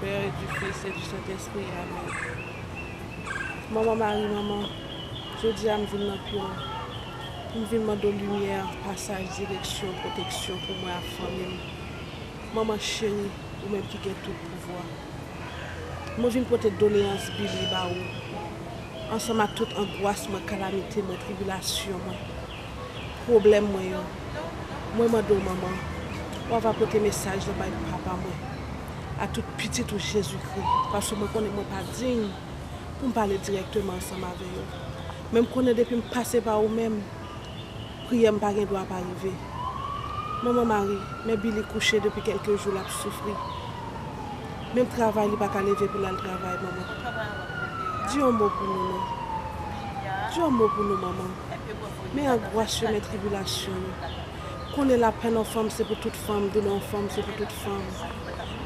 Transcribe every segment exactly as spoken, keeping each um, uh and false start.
Père, et du Fils, et du Saint-Esprit. Amen. Manman Mari, manman, jodi a m vin nan pye w pou m vin mande w limyè, pasaj, direksyon, pwoteksyon pou mwen ak fanmi m. Manman cheri, ou menm ki gen tout pouvwa. Mwen vin pote doleyans Billy ba ou, ansanm ak tout angwas mwen, kalamite mwen, tribilasyon mwen, pwoblèm mwen yo. Mwen mande w, manman, w ava pote mesaj la bay papa mwen, ak tout pitit ou Jezikri, paske mwen konnen mwen pa diy pou m pale dirèkteman ansanm avè yo. Men m konnen depi m pase pa ou menm, priyè m pa gen dwa pa rive. Manman Mari, men Billy kouche depi kèlke jou l ap soufri. Menm travay li pa ka leve pou l al travay, manman. Di yon mo pou nou non. Di yon mo pou nou, manman. Men angwas yo, men tribilasyon yo. Konnen lapenn yon fanm se pou tout fanm, doulè yon fanm se pou tout fanm.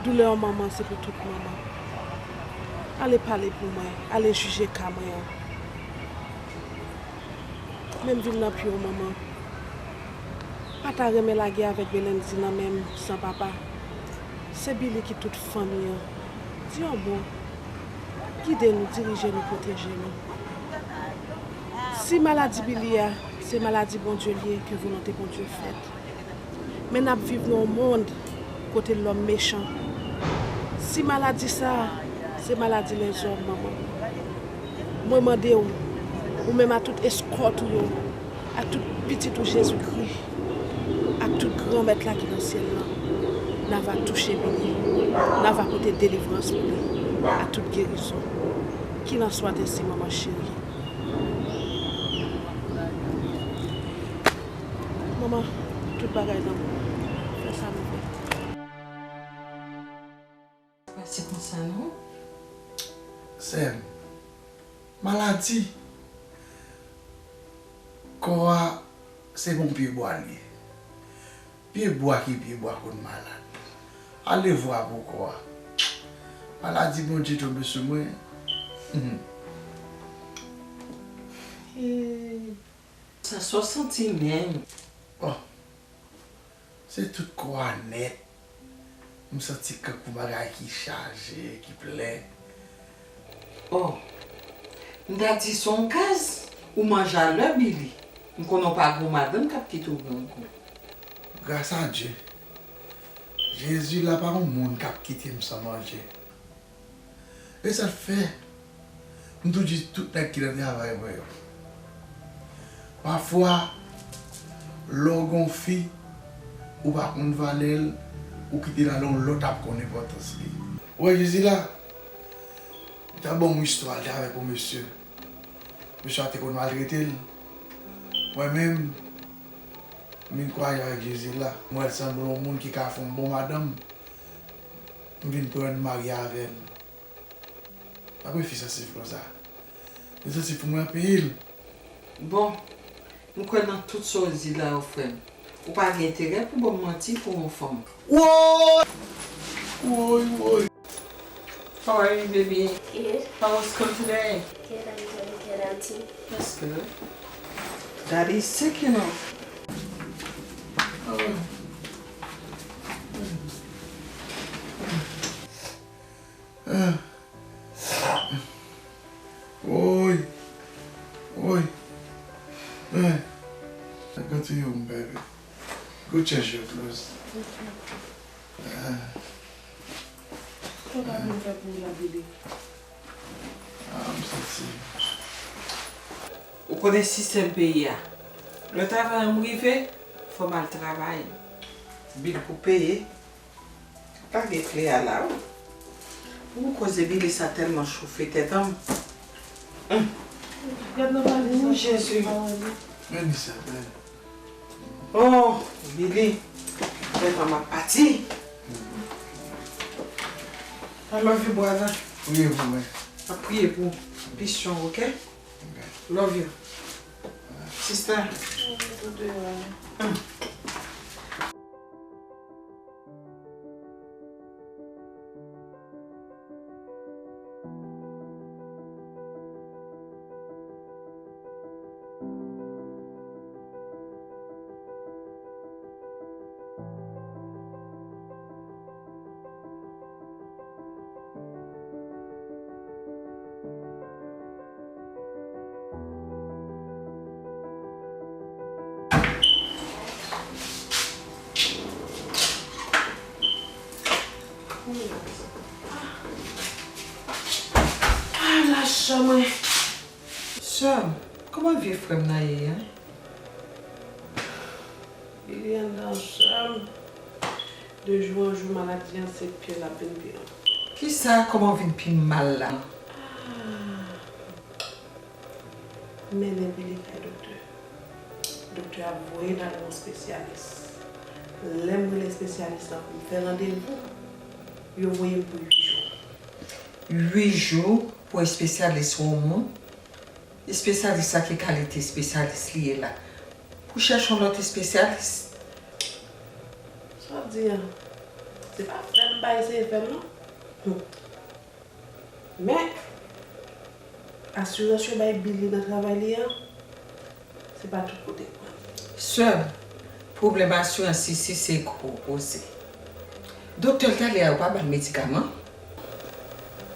Doulè yon manman se pou tout manman. Ale pale pou mwen, ale jije ka mwen an. Men m vin nan pye w, manman. Pa ta renmen lage avèk Belendy nan men m san papa. Se Billy ki tout fanmi an. Di yon mo. Gide nou, dirije nou, pwoteje nou. Si maladi Billy a, se maladi Bondye l ye, ke volonte Bondye fèt. Men n ap viv nan yon mond kote lòm mechan. Si maladi sa a, se maladi lèzòm, manman, mwen mande w, ou menm ak tout eskòt ou yo, ak tout pitit ou Jezikri, ak tout Granmèt la ki nan syèl la, n ava touche Billy, n ava pote delivrans pou li, ak tout gerizon. Qu'il en soit ainsi, manman cheri. Manman, tout bagay nan men w. Fè sa nou vle. Pa se konsa non. Sè m, maladi, kò a se yon pye bwa l ye. Pye bwa ki pye bwa konn malad. Alevwa pou kò a. Maladi Bondye tonbe sou mwen. Sa sa w santi menm? Oh, se tout kò a nèt. M santi kankou bagay ki chaje, ki plen. Oh, m ta di se yon gaz ou manje a lè, Billy. M konnen w pa gen yon madanm k ap kite w pran kou. Gras a Dye, Jezi la pa yon moun k ap kite m san manje. E sa k fè m toujou di tout nèg ki nan travay mwen yo. Pafwa, lè w gen yon fi, ou pa konn valè l, ou kite l al yon lòt ap konn enpòtans li. Ou wè Jezi la, li t ap ban m yon istwa, li te avèk yon mesye. Mesye a te konn maltrete l. Mwen menm, m vin kwaze avèk Jezi la. M wè l sanble yon moun ki ka fè yon bon madanm. M vin pran l, m marye avè l. Apre fi sansib konsa. Li sansib pou mwen anpil. Bon, m kwè nan tout sa w di la yo, frè m. Ou pa gen enterè pou ban m manti pou yon fanm. Woy! Woy, woy! How are you, baby? Good. How was school today? Good, I'm doing good, auntie. That's good. Daddy's sick, you know. Oh. Ah. Woy. Woy. Eh. Go to your room, baby. Go change your clothes. Ah. Sa w ta vin fè pou m la, Billy? Ah, m santi. Ou konnen sistèm peyi a. Lè travay an m rive, fò m al travay. Bil pou peye. Pa gen kle a la, wi. Ou koze Billy sa tèlman chofe tèt an m. Hum. Gad nan valiz la. Jezi. Men Isabel. Oh, Billy. Vrèman, m ap pati. I love you, brother. Priye pou mwen. M ap priye pou ou. Pi strong, ok? Ok. Love you. Sister. Love you too, dear. Hum. Ah, lach mwen. Sè m, kòman vye frè m nan ye a? Li anndan sè m. De jou an jou, maladi an se pi l ap vin pi mal. Kisa, kòman w vin pi mal la? Ah. Mennen Billy kay doktè. Doktè a voye l al yon espesyalis. Lè m rele espesyalis la pou m fè randevou, yo voye m pou uit jou. Uit jou pou espesyalis wè yon moun? Espesyalis sa, ki kalite espesyalis li ye la? Pou chèche yon lòt espesyalis? Sa w di a? Se pa fè m pa eseye fè m non. Hmm. Men, asirans yo bay Billy nan travay li an, se pa tout kote k pran. Sè m, pwoblèm asirans isi se gwo koze. Doktè l t ale a, yo pa ba l medikaman?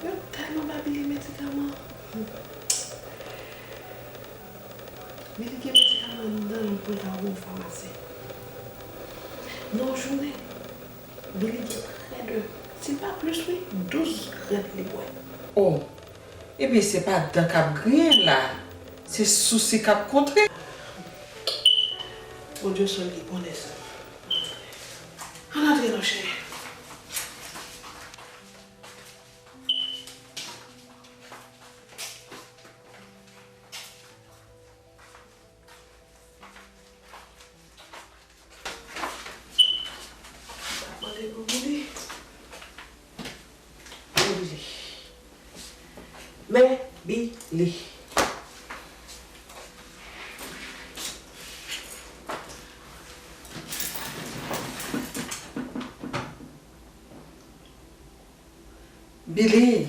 Yo tèlman ba Billy medikaman. Billy gen medikaman anndan l pou l ta voye yon famasi. Nan yon jounen, Billy gen prè de, si l pa plis wi, douz grenn li bwè. O, ebyen se pa dan k ap griyen la, se sousi k ap kontre. Bondye sèl ki konnen sa. Ann antre non cheri. Mande pou Billy. Pou Billy. Men Billy. Billy,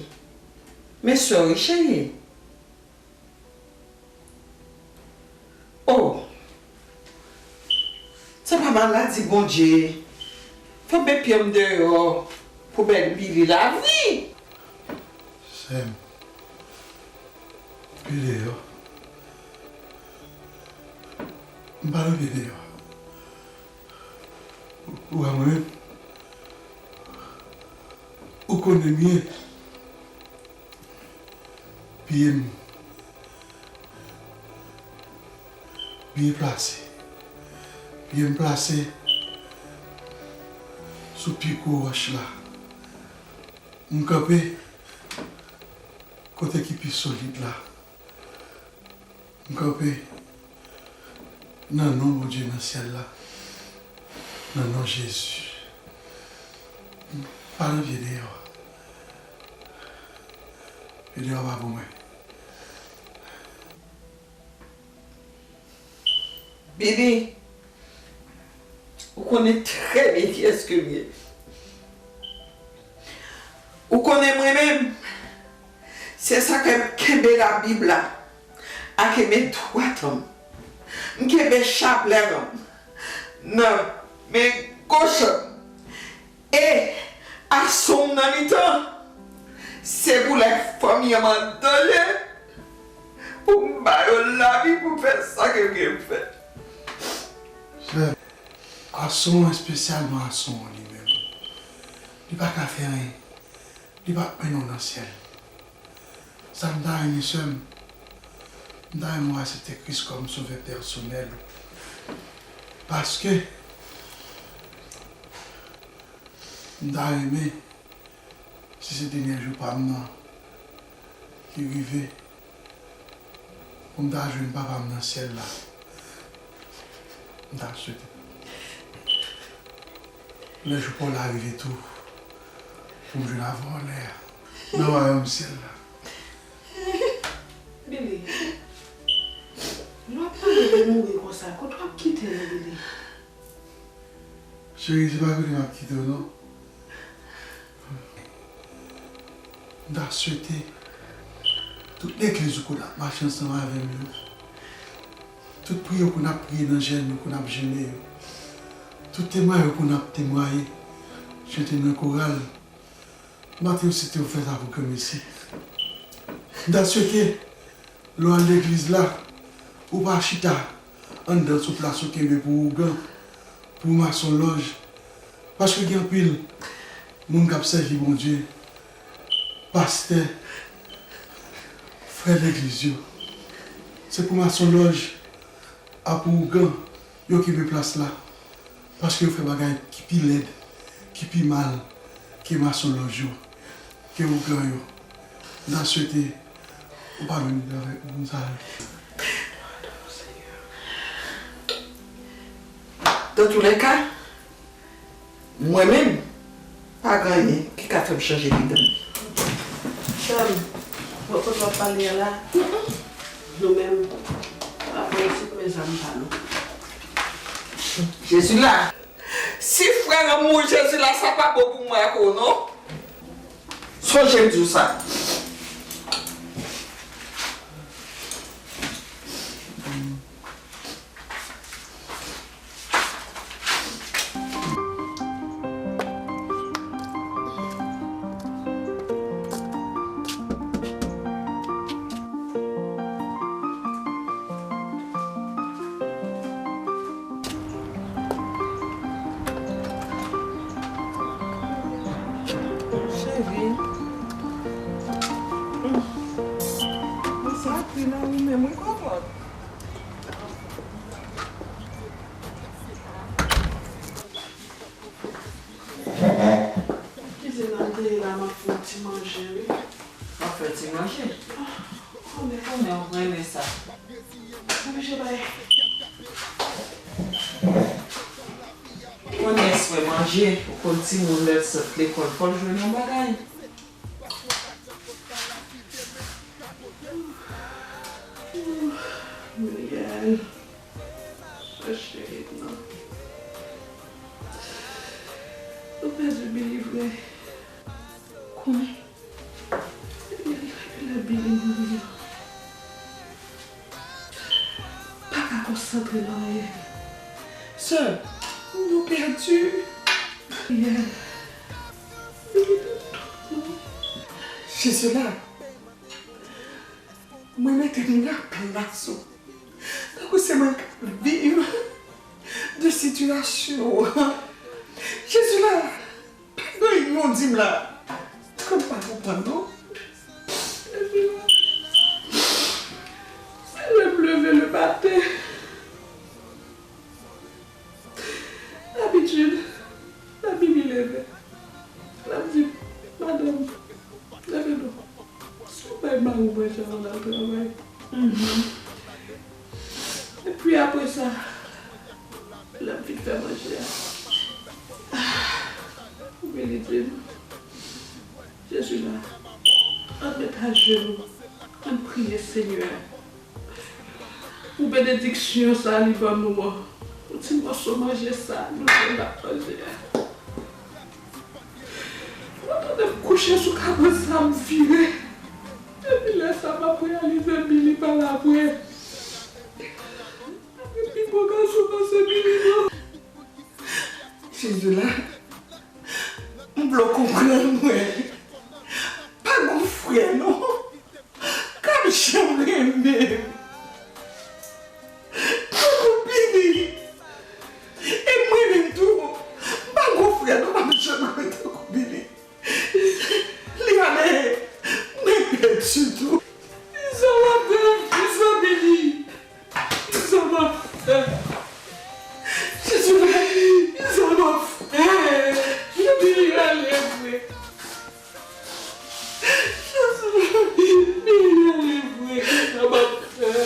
men sè w wi cheri. O! Sa pa maladi Bondye. Fò m met pye m deyò pou bèl Billy lavi. Sè m, pye deyò. M pa nan pye deyò. Ou wè mwen menm? Ou konnen byen. Pye m byen plase. Pye m plase sou pi gwo wòch la. M kanpe kote ki pi solid la. M kanpe nan non Bondye nan syèl la, nan non Jezi. Pa nan pye deyò. Pye deyò pa pou mwen. Billy, ou konnen trè byen kiyès ke m ye. Ou konnen mwen menm, se sa k fè m kenbe Labib la ak men dwat an m. M kenbe chaplè an m nan men goch an m. E ason m nan mitan, se pou lè fanmi an m an danje, pou m ba yo lavi pou m fè sa ke m gen pou m fè. Sè, ason an, espesyalman ason an li menm, li pa ka fè anyen. Li p ap mennen w nan syèl. Sa m ta renmen, sè m, m ta renmen w aksepte Kris kòm sovè pèsonèl ou. Paske m ta renmen, si se dènye jou pa m nan ki rive, pou m ta jwenn Papa m nan syèl la, m ta swete lè jou pa w la rive tou, pou m jwenn avè w anlè a, nan wayòm syèl la. Billy, lè w ap pale de mouri konsa, kote w ap kite nou, Billy? Cheri, se pa kote m ap kite w non. M ta swete tout legliz ou konn ap mache ansanm avè m yo, tout priye ou konn ap priye nan jèn ou konn ap jene yo, tout temwaye ou konn ap temwaye, chante nan koral, m pa te swete ou fè sa pou granmesi. M ta swete lè w al legliz la, ou pa chita anndan sou plas ou kenbe pou ougan, pou masonlòj. Paske gen anpil Moun k ap sèvi Bondye, pastè, frè legliz yo, se pou masonlòj ak ougan yo kenbe plas la, paske yo fè bagay ki pi lèd, ki pi mal ke masonlòj yo, ke ougan yo. M ta swete ou pa vin avèk moun sa yo. Dans tous les cas, mwen menm, pa gen anyen ki ka fè m chanje lide m. Sè m, bon, kote w ap pale a la, nou menm, pa pran ti men zam pa nou. Jezi la! Si frè m mouri, Jezi la, sa pa bon pou mwen ak ou, non. Sonje m di w sa. Cheri. Mwen sa ap ri la wi, men mwen konprann. Kizin nan m te ye la, m ap fè yon ti manje wi. W ap fè ti manje? Ou konnen, konnen ou renmen sa. Oblije bay. Konnen s wè manje, ou konn timoun lè l sot lekòl, fò l jwenn yon bagay. Miguel, cheri, non. Ou pèdi Billy vre. Konnen. Lè Billy mouri an, pa ka konsantre nan anyen. Sè, nou pèdi. Billy te tout pou nou. Jezi la, mwen mete m nan plas ou. Tankou se mwen k ap viv de sitiyasyon an. Jezi la, pa gen yon di m la. Tankou m pa konprann non. Jezi la, se lè m leve le maten. Dabitid, lè Billy leve, l ap di, madanm, leve non. Si w bay mari w manje avan l al travay. Epi apre sa, lè m fin fè manje a, Billy di m, Jezi la, ann met ajenou, ann priye Senyè a. Pou benediksyon sa li ban nou an, pou ti mòso manje sa nou jwenn n ap manje a. Mwen tande m kouche sou kabann sa, m vire. Depi lè sa m ap reyalize Billy pa la vre. Pa gen pi bon gason pase Billy non. Jezi la, m vle w konprann mwen. Pa gon frè non. K ap janm renmen m tankou Billy. E mwen menm tou, m pa gon frè non, m ap janm renmen tankou Billy. Li ale, mwen pèdi tou. Kisa w ap fè? Kisa Billy? Kisa m ap fè? Jezi, kisa m ap fè? Billy ale vre. Jezi, Billy ale vre. Kisa m ap fè?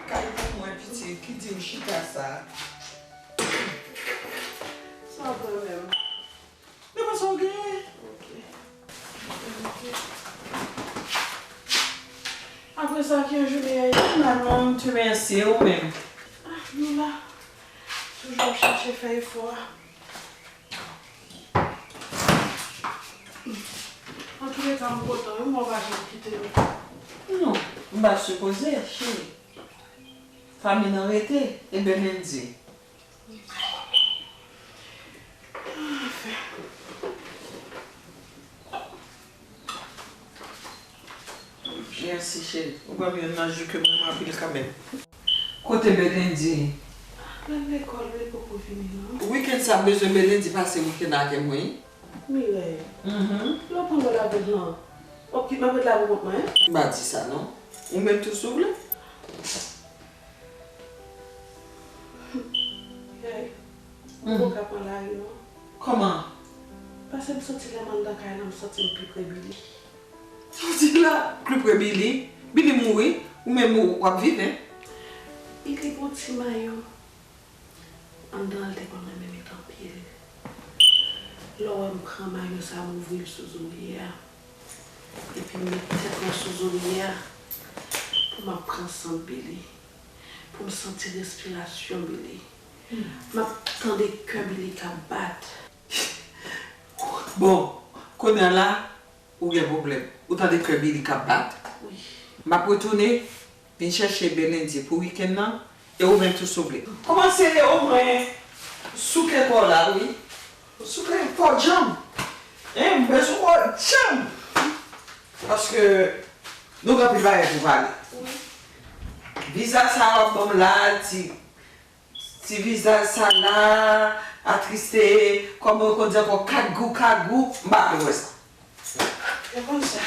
Kay pou mwen, pitit, ki di m chita sa? Sa w pran menm? Men pa sa w genyen. Ok. Ok. Apre sa, ki yon jounen an ye? Madanm, m te remèsye ou menm. Ah, nou la. Toujou ap chèche fè efò a. Antouleka, m kontan wi, mwen pa janm kite nou. Non, m pa sipoze, cheri. Fanmi nan rete, e Belendy? Anfen. Mèsi, cheri. Ou ban m youn nan jou ke m renmen anpil kanmenm. Kote Belendy? L al lekòl, li poko vini, non. Wikenn sa, m bezwen Belendy pase wikenn avè mwen. Mireille, mhm, lè w pran lòd avèk lan, w ap kite m ap ret la pou kont mwen? M pa di sa, non. Ou menm tou, si w vle. Mireille, m poko ka pran lari, non. Kòman? Paske m santi lè m anndan kay lan, m santi m pi pre Billy. Sa w di la? Pi pre Billy? Billy mouri, ou menm ou, w ap viv, en? Billy gon ti mayo anndan l te konn renmen met anpil. Lè w wè m pran mayo sa, m ouvri l sou zorye a, epi m met tèt mwen sou zorye a, pou m ap pran sant Billy, pou m santi respirasyon Billy. M ap tande kè Billy k ap bat. Bon, kounye a la, ou gen pwoblèm. Ou tande kè Billy k ap bat? Wi. M ap retounen vin chèche Belendy pou wikenn nan, e ou menm tou, si w vle. Kòmanse omwen souke kò w la, wi. Souke kò w djanm. Hein, m bezwen kò w djanm. Paske nou gen anpil bagay pou pale. Wi. Viza sa a w ap ban m la, ti Ti vizaj sa la, atriste, kòman yo konn di ankò, kagou, kagou, m pa vle wè sa. Yo konn sa.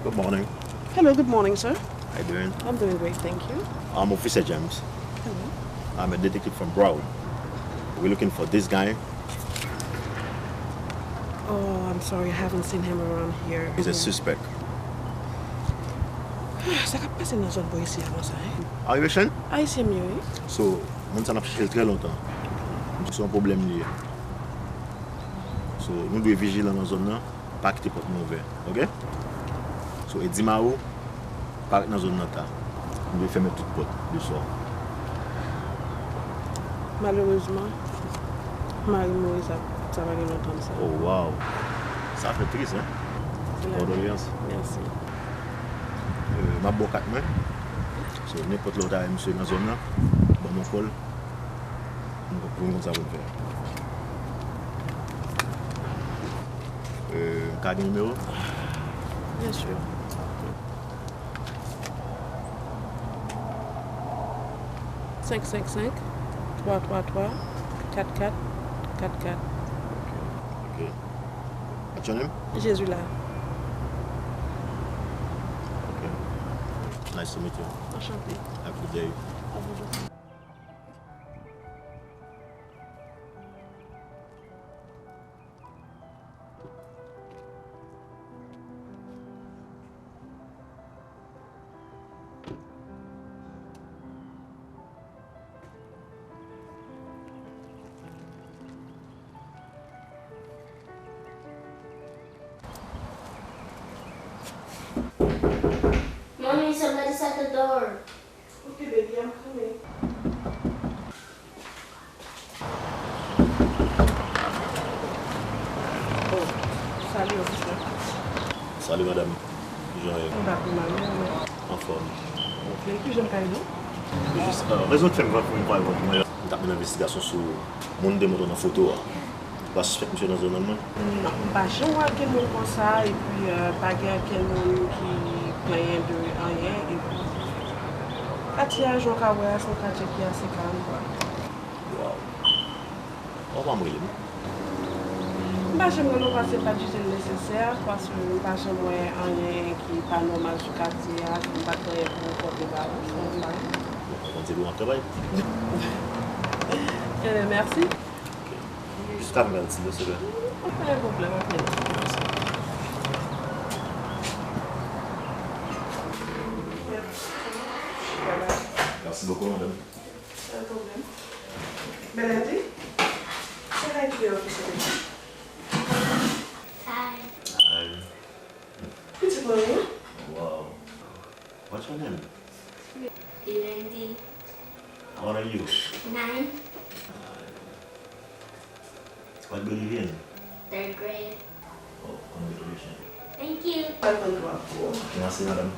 Good morning. Hello, good morning, sir. How you doing? I'm doing great, thank you. I'm Officer James. Hello. I'm a detective from Broward. We're looking for this guy. Oh, I'm sorry, I haven't seen him around here. He's a suspect. Sa k ap pase nan zòn bò isi a konsa, hein? Are you Haitian? Ayisyen m ye, wi. So, moun sa n ap chèche l trè lontan. M di se yon pwoblèm li ye. So, nou dwe vijilan nan zòn nan. Pa kite pòt mwen ouvè, oke? So, e di mari w pa ret nan zòn nan ta. Nou dwe fèmen tout pòt de swa. Malerezman, mari m mouri sa, sa pa gen lontan de sa. Oh, wow! Sa fè tris, en? Kondoleyans. Mèsi. Euh, m ap ba w kat mwen. So, nenpòt lè w ta wè misye nan zòn nan, ban m yon kòl. Nou, nou konn sa pou n fè. Euh, m ka gen nimewo? Byen si. Senk senk senk, twa twa twa, kat kat kat kat. Ok. What's your name? Jésus là. Ok. Nice to meet you. Enchanté. Have a good day. À vous aussi. Mommy, somebody's at the door. Okay, baby, I'm coming. Oh, salut, officer. Salut, madame. Jan w ye? M pa pi mal, non. Anfòm. Ok, kijan m ka ede w? Jis, euh, rezon k fè m vin pou m pale avè w, m t ap mennen envestigasyon sou moun m te montre w nan foto a. Ou pa sispèk misye nan zòn nan, mwen? Non, m pa janm wè okenn moun konsa, epi, euh, pa gen okenn moun ki plenyen de anyen, epi katye a, jan w ka wè a, se yon katye ki ase kalm, kwa. Waw. Ou pa m rele m? M pa janm rele w paske m pa t jije l nesesè, paske m pa janm wè anyen ki pa nòmal sou katye a, m pa t gen anyen pou m konte ba ou, so m pa. Bon, mwen konte pou m ap travay. Enben, mèsi. Ok. Jis ka m gade ti yo, silvouplè. Pa gen pwoblèm, ok. Mèsi. Merci beaucoup, madame. Pa gen pwoblèm. Bèlèndi, se la ki gen ofisye deja. Hi. Hi. Pitit mwen, wi. Wow. What's your name? Bèlèndi. How old are you? Nine. What grade are you in? Third grade. Oh, congratulations. Thank you. Mwen konn dwa pou ou. Ok, merci, madame.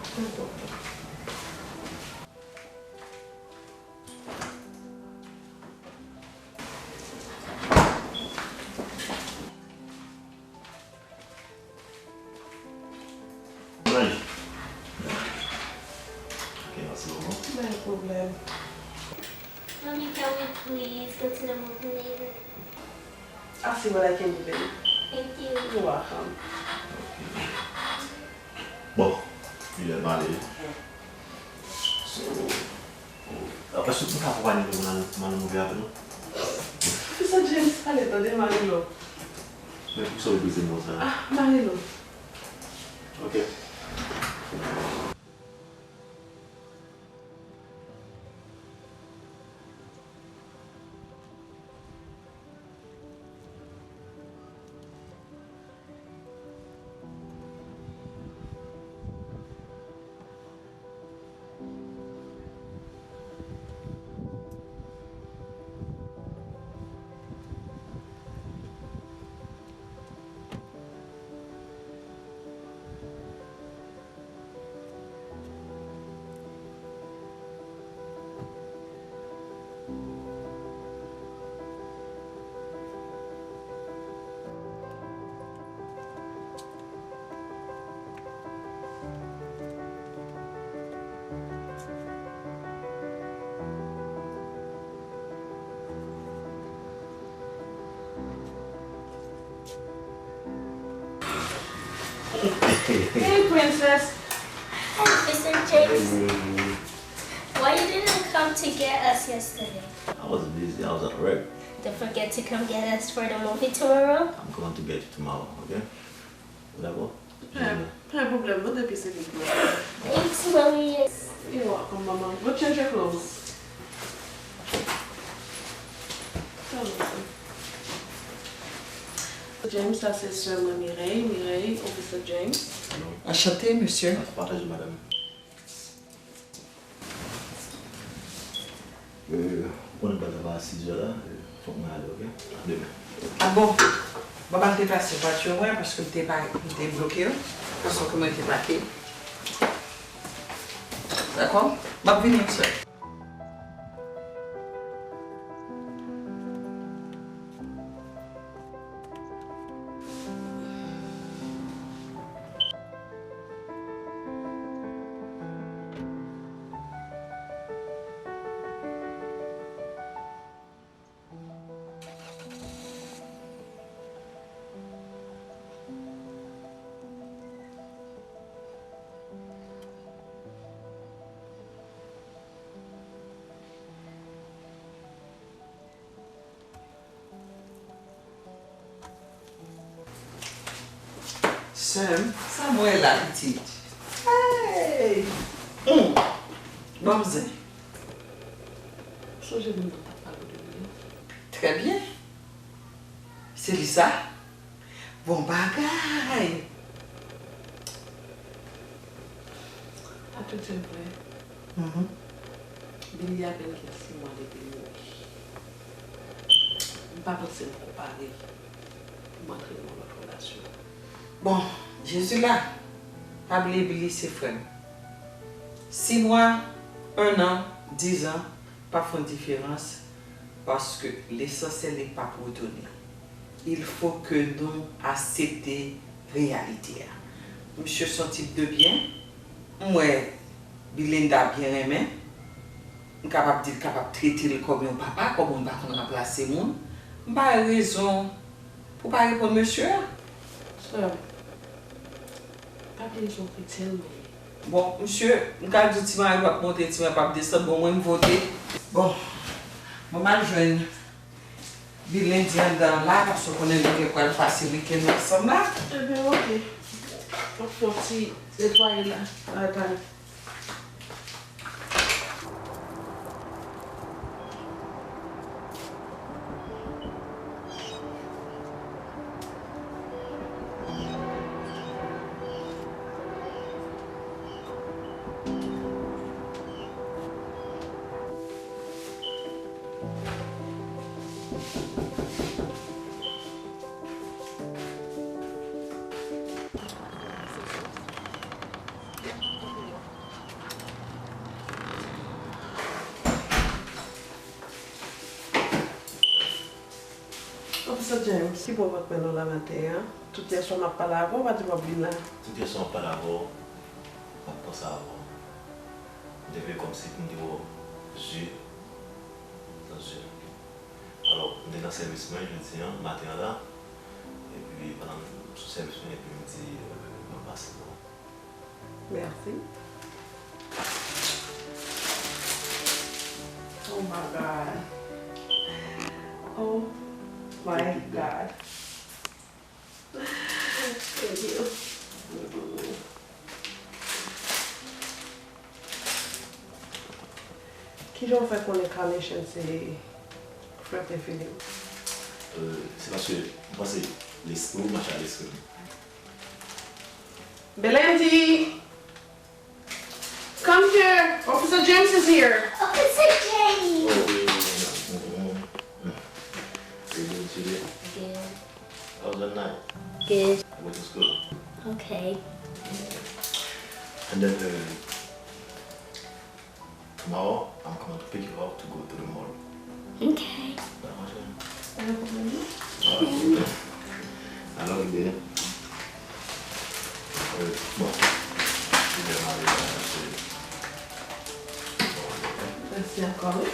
Manje. Ok, merci beaucoup. Pa gen pwoblèm. Mommy, can we please go to the movie later? I'll see what I can do, baby. Thank you. You're welcome. Bon, li lè m ale. So, apre sou, m ka akonpaye nou pou n al, pou n al nan movie avè nou? Pwofesè James, ale tande Marilo. Men poukisa w refize m konsa? Ah, Marilo. Ok. Hey, princess. Hey, Mister James. Hey. Why you didn't come to get us yesterday? I was busy. I was at work. Don't forget to come get us for the movie tomorrow. I'm going to get you tomorrow, okay? Ou dakò? Pa gen pwoblèm, non, depi se li ki mande. Thanks, mommy. You're welcome, mama. Go change your clothes. James, sa se sè mwen Mireille. Mireille, Officer James. Enchanté, monsieur. Pataje, madame. Euh, ou konnen m pral travay a sis zè la, euh, fòk mwen ale, ok? A demen. Ah bon? Bon, m al deplase vwati w, mwen, paske m te pa, m te bloke l, fason ke mwen te pake. Dakò? M ap vini, sè. Sè m, sa m wè la, pitit? Hey! Hum! Bon zen. Sonje moun nan t ap pale w de li an? Trè byen. Se li sa? Bon bagay! A tout se vre. Mhm. Billy apèn gen sis mwa depi l mouri. M pa panse m ko pare pou m antre nan yon lòt relasyon. Bon, Jezi la. Pa bliye Billy se frè m. Sis mwa, en an, diz an, p ap fè yon diferans, paske lesansyèl li p ap retounen. Il faut que nou aksepte reyalite a. Misye se yon tip de byen. M wè Belinda byen renmen. M kapab di l kapab trete l kòm yon papa, kòm moun pa konn ranplase moun. M pa wè rezon pou w pa reponn mesye a. Sè m, pa bliye se yon kretyen m ye. Bon, misye, m ka di w ti mari p ap monte, ti mari p ap desann, bon, mwen m vote. Bon, bon, m al jwenn Bilendi anndan la, paske w konnen nou gen pral pase wikenn ansanm la. Ebyen, oke. M ap fè yon ti netwaye la, nan etay. Ofisè James, ki bò w ap pran nou la maten an? Tout yèswa m ap pale avè w, w pa di w ap vin la. Tout yèswa m ap pale avè w, m ap panse avè w. M te veye kòmsi pou m te wè w zye nan zye m. Alò, m te nan sèvis mwen jodi an, maten an la, epi pandan m sou sèvis mwen, epi m di, euh, m ap pase bò. Mèsi. Oh my God. Oh my God. Thank you. Kijan w fè konnen Carnation se frè prefere w? Euh, se paske m panse lespri w mache ak lespri m. Belendy! Come here! Officer James is here! Officer James! Oh, mm, mm, mm. How you doing today? Good. How was your night? Good. You went to school? Okay. And then, uh, tomorrow, I'm coming to pick you up to go to the mall. Okay. Dakò, cheri? Pa gen pwoblèm, non. Ah, ok. Alò, ide. Euh, bon. Ide, mari, cheri. Mèsi ankò, wi.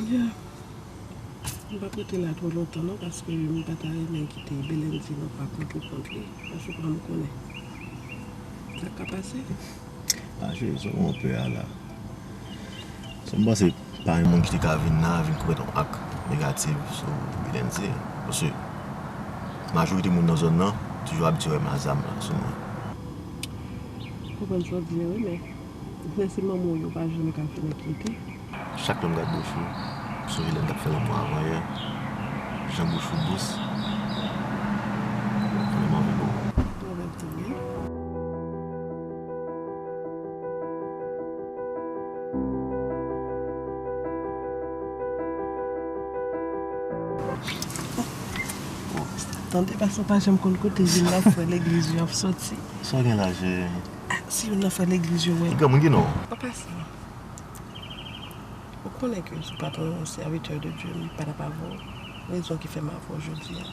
Yeah. M p ap rete la twò lontan non, paske m pa ta renmen kite Belendy nan pa kont ou kont li. Paske ou pa m konnen. Sa ka pase. Ah, cheri, sa w pè a la. Sa m panse pa yon moun ki te ka vin la, vin komèt yon ak negatif sou Belendy. Paske majorite moun nan zòn nan toujou abitye wè m a zam la sou mwen. M konprann sa w di a, wi, men lè se manman w, yo pa janm ka fè nenpòte. Chak lè m gad bouch ou, m sonje lè n t ap fè lanmou avan yè. Jan bouch ou dous. Konnen m anvi bo. Pwoblèm tou, wi. Tande, paske w pa janm konn kote youn nan frè legliz yo ap soti. Sa w gen la, cheri? Ah, si youn nan frè legliz yo wè. Ki granmoun ki non? Papa sa. Ou konnen ke si w pa t yon sèvitè de Dye, m pa t ap avè w. Rezon ki fè m avè w jodi a,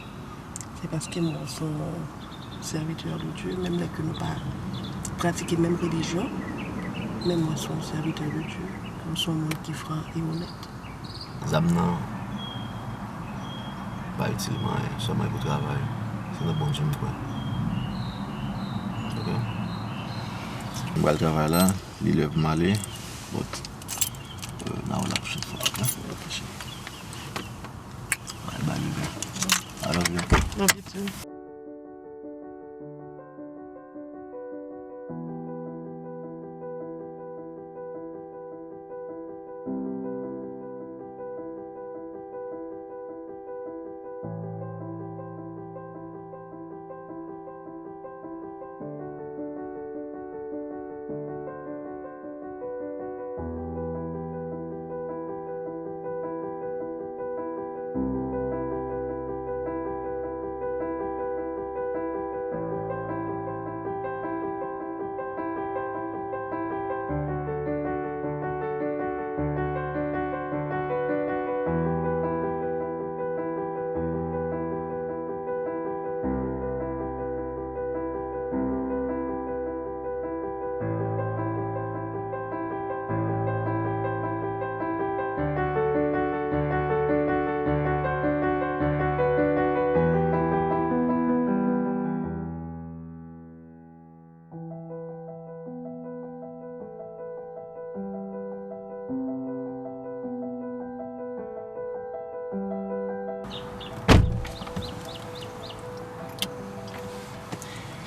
se paske m wè w se yon sèvitè de Dye, menm lè ke nou pa pratike menm relijyon, men m wè w se yon sèvitè de Dye, ou se yon moun ki fran e onèt. Zam nan pa itil mwen anyen, sèlman e pou travay. Se nan Bondye m kwè. Ok? M pral travay la, li lè pou m ale. But, euh, n a wè la pwochèn fwa, ok? Ok, cheri. Bye bye, bebe. I love you. Love you too.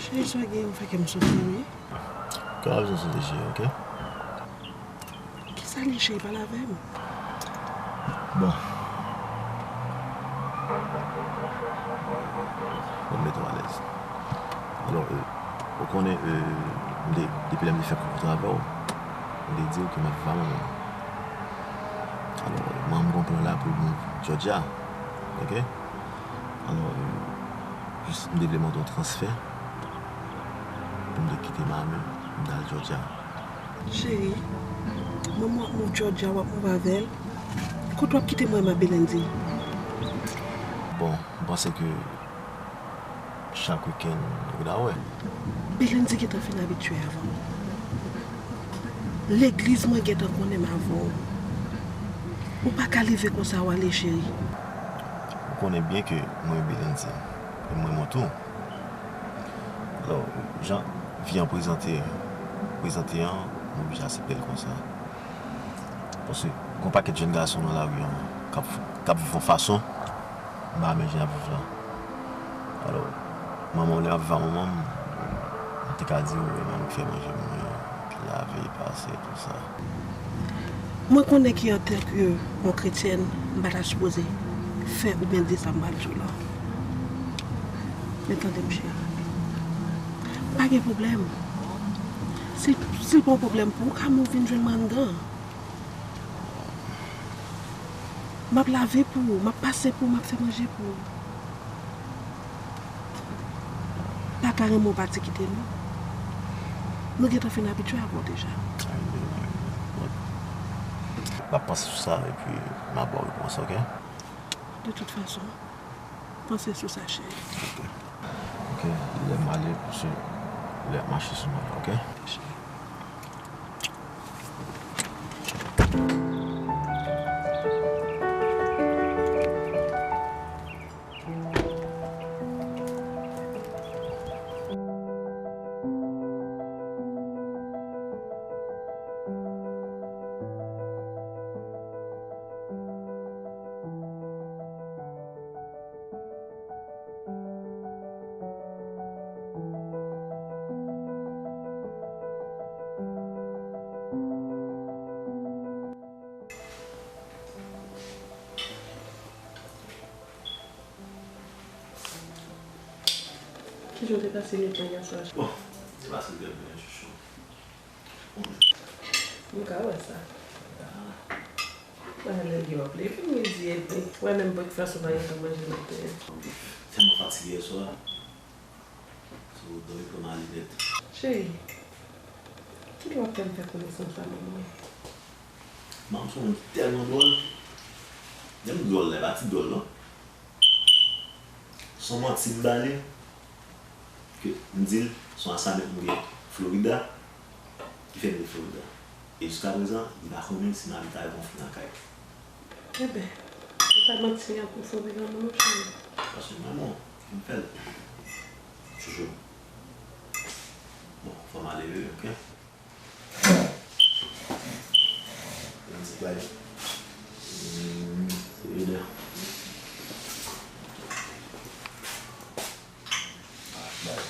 Cheri, sa gen, ou fè kè m soufri, wi. Kè w pa bezwen sote, cheri, ok? Kisa li, cheri, pale avè m? Bon. Bon, mete w alèz. Alò, euh, ou konnen, euh, m te, depi lè m te fè koukou avè w, m te di w ke m ap viv a manman m. Alò, manman m gon plan la pou l move Georgia. Ok? Alò, euh, jis m te vle mande w transfè pou m te kite Miami, m t al Georgia. Cheri, manman w ap move Georgia, w ap move avè l. Kote w ap kite mwen menm ak Belendy? Bon, m panse ke chak wikenn, nou gentan wè. Belendy gentan fin abitye avè w. Legliz mwen gentan konnen m avè w. Ou pa ka leve konsa w ale, cheri. Ou konnen byen ke mwen renmen Belendy, e m renmen w tou. Alò, jan vi an prezante, prezante an, m oblije aksepte l konsa. Paske gon pakèt jèn gason nan lari an k ap, k ap viv yon fason, m pa renmen jan y ap viv la. Alò, manman w, lè m ap viv a manman m, m te ka di w, e manman m ki fè manje pou mwen, ki lave, pase, tout sa. Mwen konnen ke antanke yon kretyèn, m pa ta sipoze fè oubyen di sa m pral di w la. Men tande m, cheri. Pa gen pwoblèm. Si, si l pa yon pwoblèm pou ou, ou ka move vin jwenn mwen anndan. M ap lave pou ou, m ap pase pou ou, m ap fè manje pou ou. Pa ka renmen w pati kite nou. Nou gentan fin abitye avè w deja. Bon. M ap panse sou sa epi m ap ba w repons, ok? De tout fason, panse sou sa, cheri. Ok. Ok, lè m ale, se lè m mache sou mwen, ok? Ok, cheri. Jan w te pase nwit lan yè swa? Bon, te pase trè byen, chouchou. Ou menm? M ka wè sa. Mwen lè gen w ap leve midi epi. Wè menm breakfast ou pa gentan manje maten an. Tèlman fatige yè swa. So, dòmi pran m ale nèt. Cheri, kilè w ap fè m fè konesans a manman w? Manman m se yon moun ki tèlman dwòl. Lè m di dwòl la, e pa ti dwòl non. Se yon manti m ba li, ke m di l se yon asamen m gen Florida, ki fè m vin Florida. E jiskaprezan, li pa konnen si m abite avèk yon fi nan kay. Enben, se pa manti an pou fè w vin granmoun non, cheri. Paske manman, m fè l. Chouchou. Bon, fò m ale wi, oke? Yon ti bay. Hmm, se ede. Bay.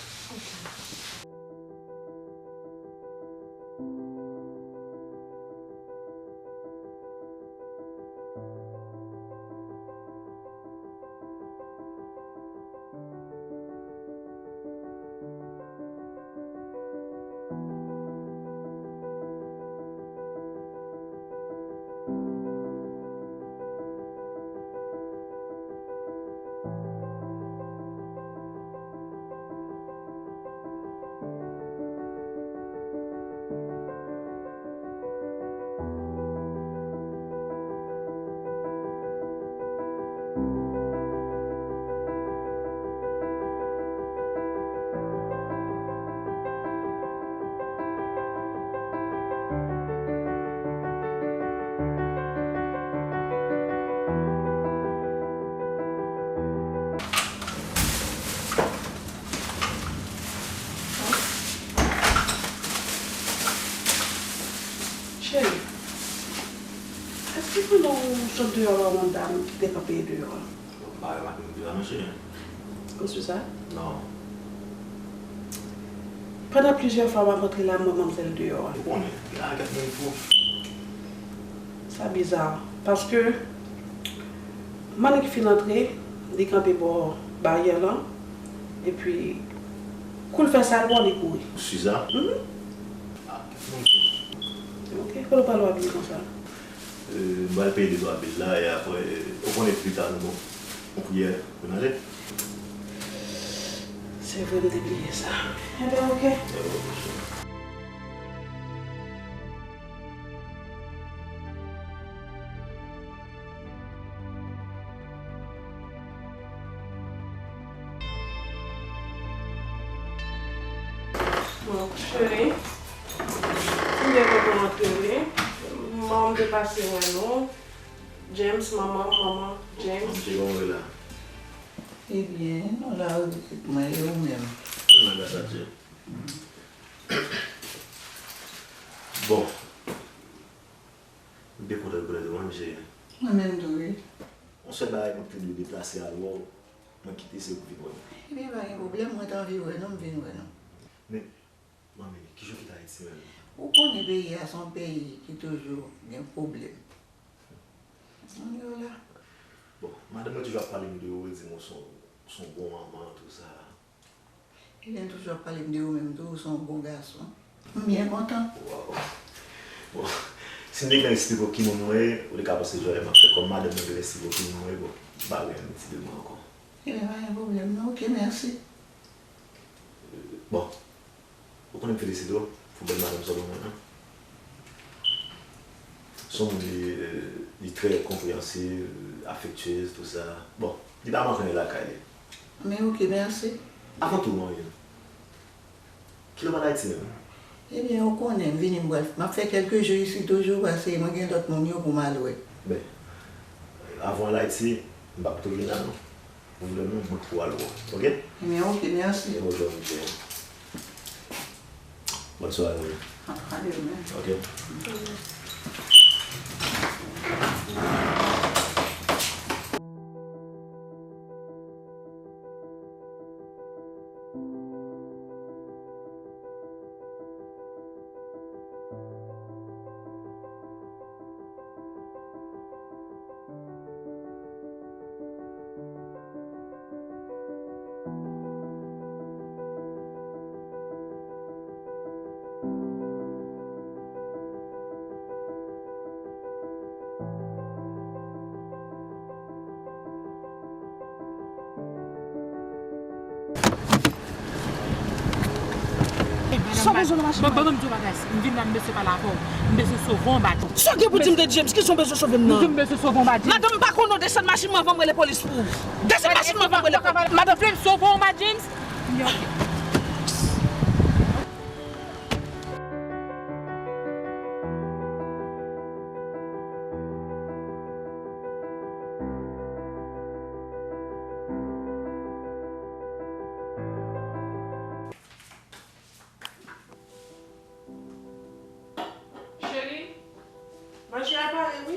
Cheri, èske pandan w sot deyò a w madam ki te kanpe deyò a? Ou pa wè madanm deyò a non cheri. Ou si sa? Non. Pandan plizyè fwa m ap antre la, m wè manmzèl deyò a. Ou konnen, gen kèk moun fou. Sa biza, paske mannik fin antre, li kanpe bò baryè lan, epi kou l fè sa l wè, li kouri. Ou si sa? Mhm. Ah, kèk moun fou. Ok, kote w pral wè abiye konsa? Euh, m pral peye de twa bil la, e apre, ou konnen pita nou bon. Yon priyè pou n ale. Se vre, m te bliye sa. Enben, oke. Enben, oke. Bon, cheri, m byen kontan antre wi. Manman m te pase wè nou. James, manman, manman, James. Manman, se kòman w ye la? Ebyen, nou la wi pitit mwen, e ou menm? Mwen la, gras a Dye. Bon. M byen kontan rekonèt ou, wi, mesye. Mwen menm tou, wi. Yon sèl bagay mwen te dwe deplase al wè w, mwen kite se ou ki vin wè m. Ebyen, pa gen pwoblèm, mwen t anvi wè nou, m vin wè nou. Men, manmi, kijan w kite Ayiti menm? Ou konnen peyi a se yon peyi ki toujou gen pwoblèm. Ann yo la. Bon, madanm mwen toujou ap pale m de ou, li di m ou se yon, se yon bon manman, tou sa. Ebyen, toujou ap pale m de ou menm tou, ou se yon bon gason. M byen kontan. Waw. Bon, si m te gen eksplike w ki moun mwen ye, ou te ka panse jwè m ap fè. Kòm madanm mwen te eksplike w ki moun mwen ye, bon, m pa gen ti de mwen ankò. Ebyen, pa gen pwoblèm, non. Oke, mèsi. Bon, ou konnen m felisite w pou bèl madanm sa w ban mwen an. Se yon moun li, euh, li trè konpreyansiv, afektyez, tou sa. Bon, li pa manke anyen lakay li. Men oke, mèsi. Avan tou, manmi, kilè w pral Ayiti menm? Ebyen, ou konnen, m vini, m pral, m ap fè kèlke jou isi toujou, paske mwen gen lòt moun yo pou m al wè. Ben, avan w al Ayiti, m p ap tou vin la non. Ou vle nou, mwen pou al wè w, oke? Ebyen, oke, mèsi. E bonjou, mesye. Bòn sware, wi. A, a demen. Oke. Sa w bezwen nan machin nan? Ban m di w bagay, m vin la, m bezwen pale avè w. M bezwen sove yon bagay. Sa w gen pou di m de James? Kisa w bezwen sove m nan? M di w m bezwen sove yon bagay. Madanm, m pa konn non, desann machin mwen anvan m rele polis pou ou. Desann machin mwen anvan m rele polis. Madanm, m sove yon bagay, James. Cheri, manje a pare wi.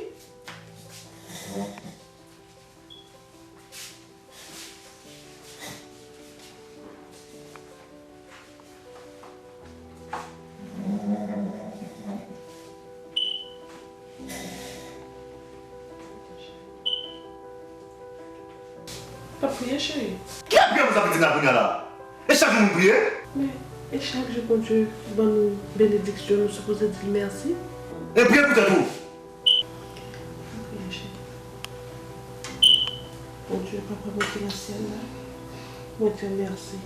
P ap priye, cheri. Ki ap priye pou sa pitit la kounye a la? E chak jou moun priye? Men, e chak jou Bondye ban nou benediksyon, nou sipoze di l mèsi. E priye pou tèt ou. Priye, cheri. Bondye, Papa mwen ki nan syèl la, mwen di w mèsi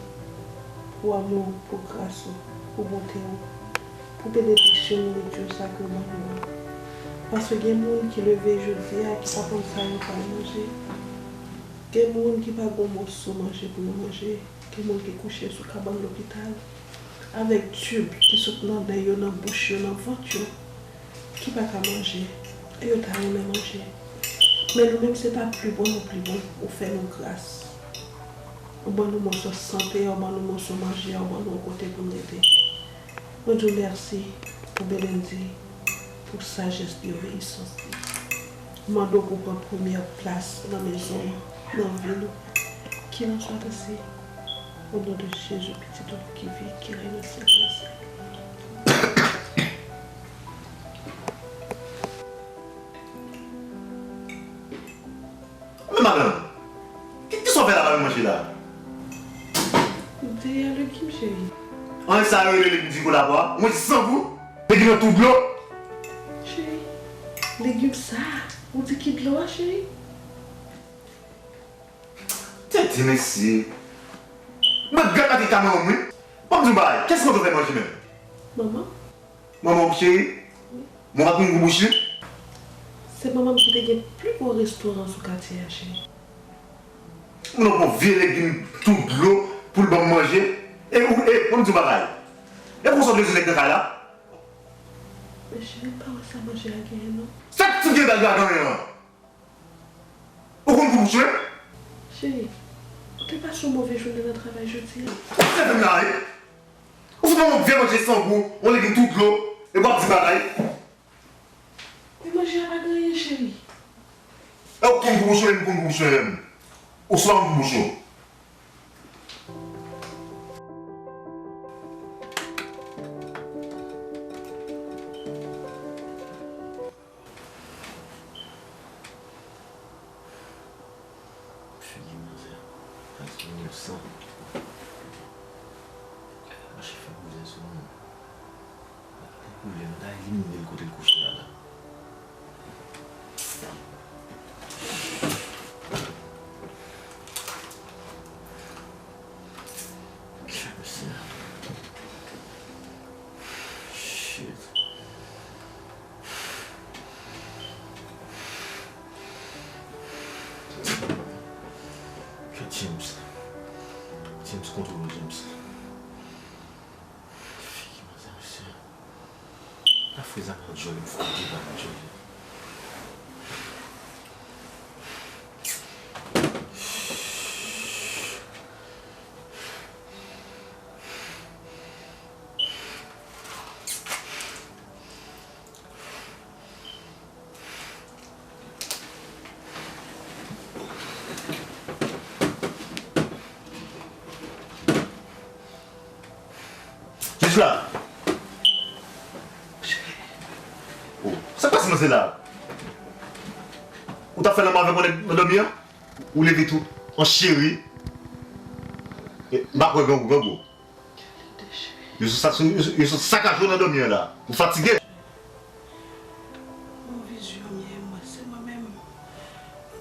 pou amou w, pou gras ou, pou bonte w, pou benediksyon minit yo sa ke w ban nou an. Paske gen moun ki leve jodi a ki pa konn sa yo pral manje. Gen moun ki pa gen yon moso manje pou yo manje. Gen moun ki kouche sou kabann lopital avèk tib ki sot nan nen yo, nan bouch yo, nan vant yo, ki pa ka manje, e yo ta renmen manje. Men nou menm, se pa pli bon nou pli bon, ou fè nou gras. Ou ban nou moso sante a, ou ban nou moso manje a, ou ban nou yon kote pou n rete. Mwen di w mèsi pou Belendi, pou sajès li, obeyisans li. M mande w pou w pran premyè plas nan mezon an, nan vi nou. Kilanswa ke se, o non de Jezi, Pitit ou ki viv, ki règne nan syèk dè syèk. Men madanm, ki, kisa w fè la pa manje la? M te a legim, cheri. An sa yo rele legim ti kolabwa, mwen san gou. Legim nan tou dlo. Cheri, legim sa, ou di ki dlo a, cheri? Tete mesye. Mwen gad ake ka manman m wi. Ban m di w bagay, kiyès mwen fè manje menm? Manman. Manman w cheri? Wi. Mwen pa konn gou bouch li? Se manman m ki te gen pli gwo restoran sou katye a, cheri. Moun nan pran vye legim tou dlo pou l ban m manje. E ou, e, ban m di w bagay. E konsa w bezwen nèg nan kay la? Men cheri, m pa wè sa manje a genyen non. Sa k ti gen bagay la genyen an? Ou konn gou bouch mwen? Cheri, ou te pase yon move jounen nan travay jodi a? Ou sèvi m la wi. Ou sot ban mwen vye manje san gou, yon legim tou dlo, epi w ap di bagay. Men manje a pa gen anyen, cheri. E ou konn gou bouch mwen, m konn gou bouch mwen menm. Ou swa m gou bouch ou. Figi manzè, anti inosan. Mache fè kouzè sou moun. Pou koulè, nou ta elimine l kote l kouche a la. Shit. James. James, kontwole w, James. Figi manzè, mesye. Pa fè zam nan djòl, m fè w devan nan djòl. Jis la. Oh, sa k pase nan se la? Ou t ap fè lanmou avèk yon nèg nan dòmi an? Ou leve tou an cheri. E, m pa kwè grangou, grangou. Yo sot sa-, yo sot, yo sot sakaje w nan dòmi an la. Ou fatige. Yon vizyon m ye, mwen, se mwen menm.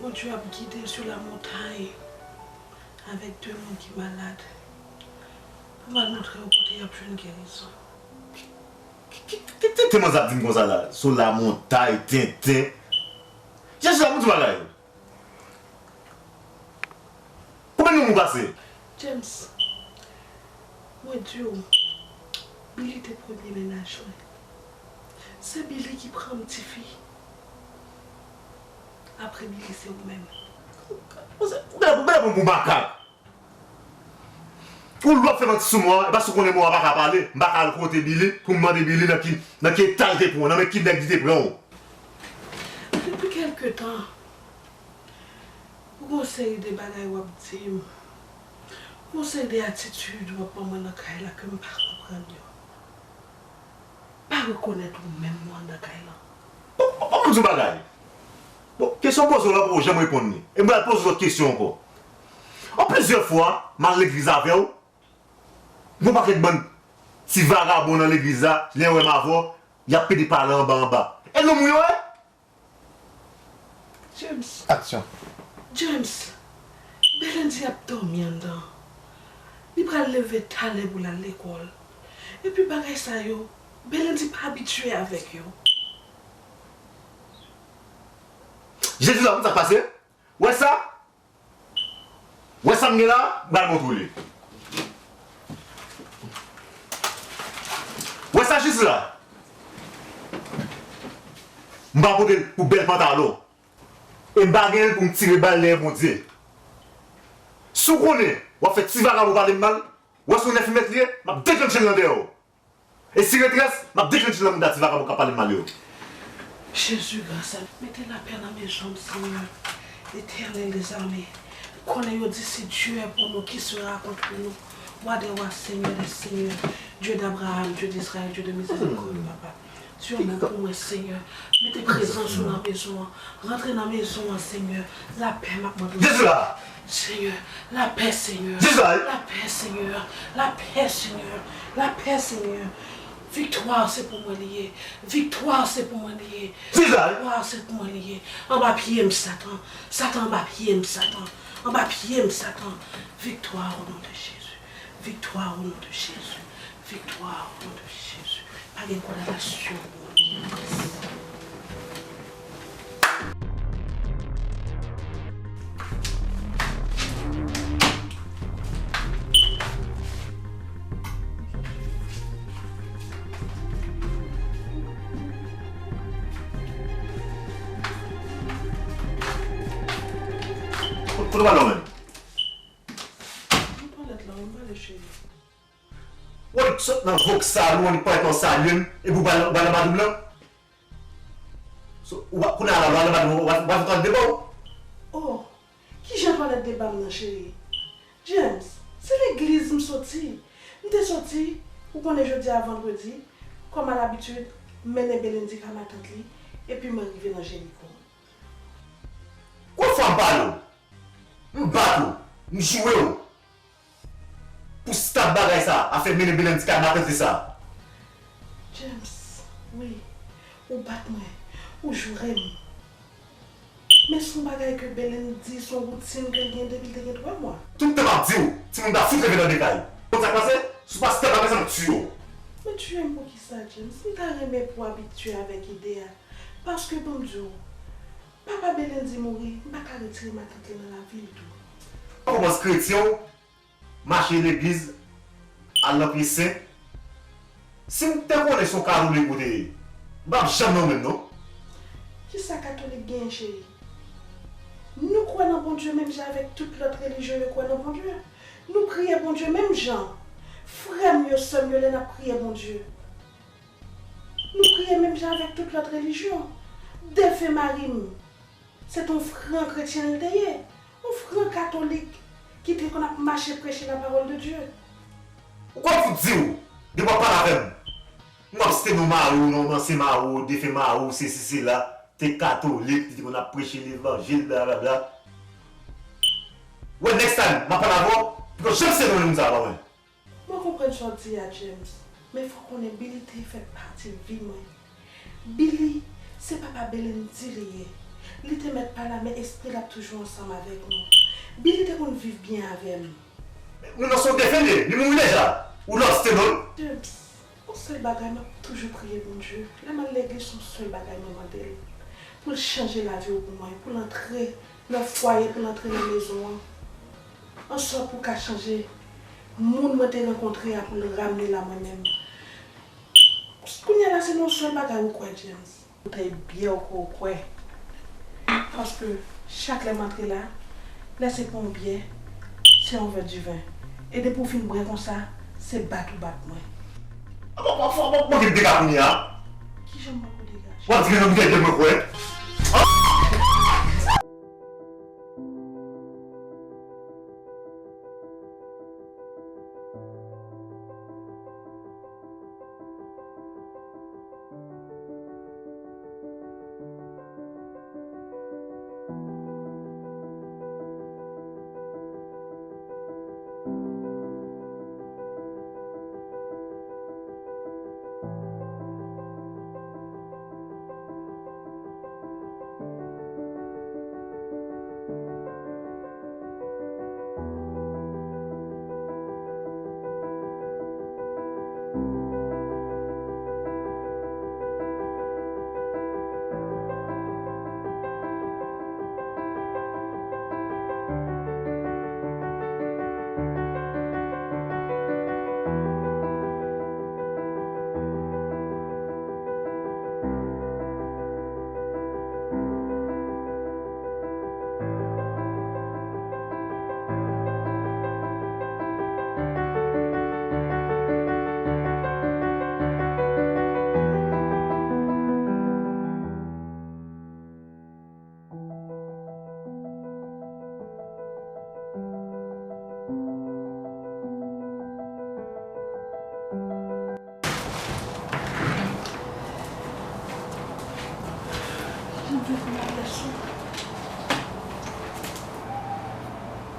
Bondye ap gide sou la montay avèk de moun ki malad. Pou m al montre yo kote y ap jwenn gerizon. Ki, ki tenten manzè ap di m konsa la? Sou lamontay, tenten. Jezi la, pou di bagay. Konbyen moun ou pase? James, mwen di w, Billy te premye mennaj mwen. Se Billy ki pran m tifi. Apre Billy, se ou menm. Ou bèl, ou bèl pou, pou makak. Ou lou ap fè manti sou mwen, e paske ou konnen mwen pa ka pale, m pa ka al kote Billy pou m mande Billy nan ki, nan ki eta l te pran w, nan men ki nèg li te pran w. Depi kèlke tan, ou gon seri de bagay w ap di m, ou gon seri de atitid w ap ban mwen nan kay la ke m pa konprann yo. Pa rekonèt ou menm non anndan kay lan. Bon, bon, bon, m di w bagay. Bon, kesyon m poze w la, ou poko janm reponn li. E m pral poze w lòt kesyon ankò. An plizyè fwa, m al legliz avè w. Gon pakèt bann ti vagabon nan legliz la, lè yo wè m avè w, y ap pede pale anba anba. E nonm ou yo ye? James. Aksyon. James, Belendy ap dòmi anndan. Li pral leve talè pou l al lekòl. Epi bagay sa yo, Belendy pa abitye avèk yo. Jezi la, konn sa k pase? Wè sa? Wè sa m gen la? M pral montre w li. Wè sa jis la? M pa pote l pou bèl pantalon. E m pa gen l pou m tire bal dèyè Bondye. Si w konnen w ap fè ti vagabon pale m mal, w wè se yon nèf mèt li ye, m ap deklannche l nan dèyè w. E si retrès, m ap deklannche l nan mouda ti vagabon k ap pale m mal yo. Jezi, gras a, mete lapè nan mezon m, Senyè. Etènèl dèzame, konnen yo di si Dieu est pour nous, qui sera contre nous? Wa dè wa, Senyè dè senyè, Dieu d'Abraham, Dieu d'Israël, Dieu de miséricorde, papa. Di yon mo pou mwen, Senyè. Mete prezans ou nan mezon an. Rantre nan mezon an, Senyè. Lapè m ap mande w. Jezi la! Senyè, lapè, Senyè. Jezi la! Lapè, Senyè. Lapè, Senyè. Lapè, Senyè. Viktwa se pou mwen li ye. Viktwa se pou mwen li ye. Jezi la! Viktwa se pou mwen li ye. Anba pye m, Satan. Satan, anba pye m, Satan. Anba pye m, Satan. Viktwa o non de Jezi. Viktwa o non de Jezi. Viktwa o non de Jezi. Pa gen kondanasyon pou mwen. Kote w pral la menm? Mwen pale la, mwen pale cheri. Ou annik sot nan voksal ou, annik parèt nan salye m, epi ou pral, ou pral anba doub lan? So, ou pa, kounye a la, ou pral anba doub lan, ou pral, ou pral fè twalèt deba w? Oh, kijan twalèt deba m nan, cheri? James, se legliz m soti. M te soti, ou konnen jodi a vandredi, kòm alabitid, m mennen Belendy ka matant li, epi mwen rive nan Jeriko. Konbyen fwa m pale w? M bat ou, m joure w. Pou stad bagay sa, afè mennen Belendy kay matant li sa. James, wi, ou bat mwen, ou joure m. Men se yon bagay ke Belendy, se yon woutin ke l gen depi l te gen twa mwa. Tout tan m ap di w, timoun ta fout leve nan de kay. Konn sa k pase? Si w pa stop bagay sa, m ap tiye w. Men tiye m poukisa, James? M ta renmen pou w abitye avèk ide a. Paske ban m di w, papa Belendy mouri, m pa ka retire matant li nan lavi l tou. Kòman kretyen w mache legliz, al nan pye sen. Si m te konnen se yon katolik ou te ye, m p ap janm nan ou menm non. Kisa katolik genyen, cheri? Nou kwè nan Bondye menm jan avèk tout lòt relijyon yo kwè nan Bondye. Nou priye Bondye menm jan. Frè m yo, sè m yo, lè n ap priye Bondye, nou priye menm jan avèk tout lòt relijyon. Defen mari m, se te yon fran kretyen l te ye, yon fran katolik ki te konn ap mache preche la parole de Dieu. Ou kwè m fout di w, depi w ap pale avè m, m ap site non mari w, non ansyen mari w, defen mari w, sesi, sela, te katolik, li te konn ap preche levanjil, blablabla. Well, next time, m ap pale avè w, because janm se non moun sa a ba mwen. Mwen konprann sa w di a, James, men fò w konnen Billy te fè pati vi mwen. Billy, se papa Belendy li ye. Li te mèt pa la, men espri l ap toujou ansanm avèk nou. Billy te konn viv byen avè m. Moun nan se yon defen li ye, li mouri deja. Ou lost non l? James, ou Sèl bagay m ap toujou priye Bondye, lè m al legliz, se yon sèl bagay mwen mande l, pou l chanje lavi w pou mwen, pou l antre nan fwaye, pou l antre nan mezon an. Answè pou w ka chanje moun mwen te rankontre a, pou l ramne l a mwen menm. Kounye a la, se nan yon sèl bagay ou kwè, James. Boutèy byè w ke w kwè. Paske chak lè m antre la, lè se pou yon byè, se yon vè diven. E depi w fin bwè konsa, se bat ou bat mwen. Apa w ap fè w ap manke dega kounye a? Kijan m manke w dega? W ap di ke se yon byè ke mwen kwè?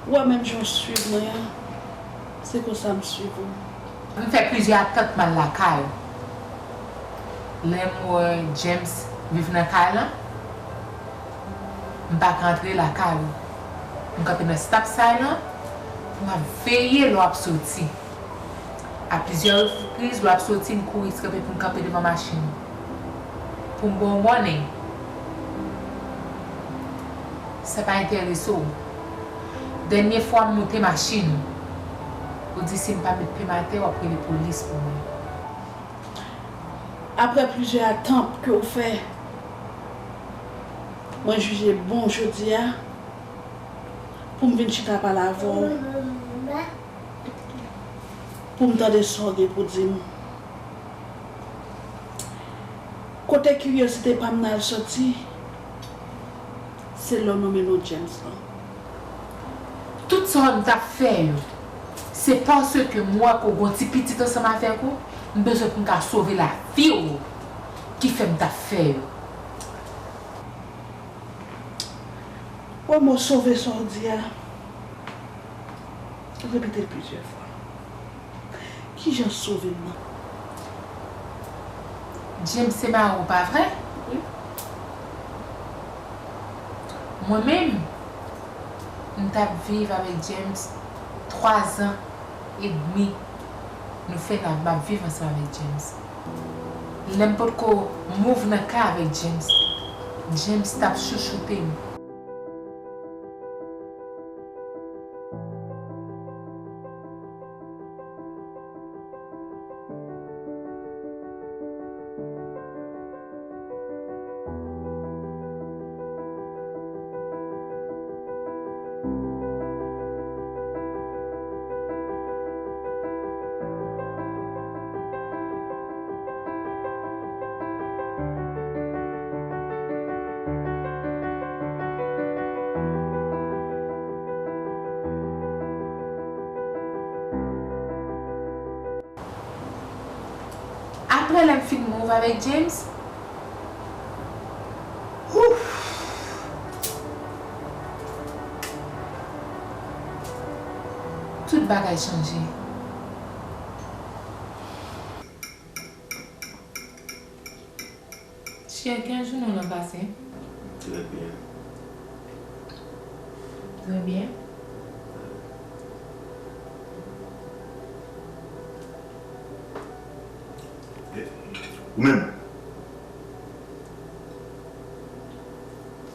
Ou wè menm jan w swiv mwen an, se konsa m swiv ou. M fè plizyè atant m al lakay ou. Lè m wè James viv nan kay lan, m pa ka antre lakay ou. M kanpe nan stop sign lan, m ap veye lè w ap soti. A plizyè repriz, lè w ap soti, m kouri kanpe pou m kanpe devan machin ou. Pou m ba w warning. Sa pa enterese w. Dènye fwa m moute machin ou, ou di si m pa met pye m atè, w ap rele polis pou mwen. Apre plizyè atant ke w fè, mwen jije bon jodi a pou m vin chita pale avè w, pou m tande sa w gen pou di m. Kote kiryozite pa m nan al soti, se lè w nonmen non James lan. Tout sa m t ap fè yo, se paske m wè ke w gen yon ti pitit ansanm avèk ou, m bezwen pou m ka sove lavi w ki fè m t ap fè yo. Wè mo sove sa w di a, repete l plizyè fwa. Kijan sove m nan? James se mari w, pa vre? Wi. Mwen menm, m t ap viv avèk James twa zan edmi. Nou fè n ap, m ap viv ansanm avèk James. Lè m potko move nan kay avèk James, James t ap chouchoute m. Apre lè m fin move avèk James, ouf, tout bagay chanje. Chè, kijan jounen w lan pase? Trè byen. Trè byen. Ou menm.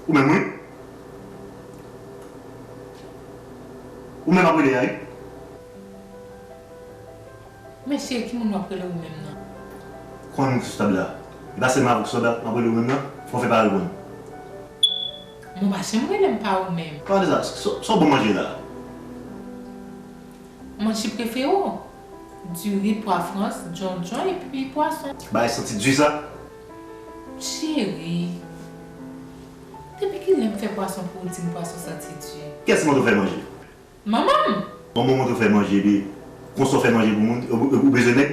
Ou menm, wi. Ou menm ap rele a, wi. Men cheri, ki moun w ap rele ou menm nan? Konbyen moun ki sou tab la? E pa sèlman avè w ki sou tab la, m ap rele ou menm nan? Fò w fè pa reponn. Mwen pa janm rele m pa ou menm. Gade sa, sa, sa w ban m manje la? Manje prefere w? Diri, pwa frans, djondjon epi pwason. Bagay santi di sa? Cheri, depi kilè m fè pwason pou ou di m pwason santi di? Kiyès ki montre w fè manje? Manman m! Manman w montre w fè manje, epi konsa w fè manje pou moun, ou, ou, ou bezwen nèg?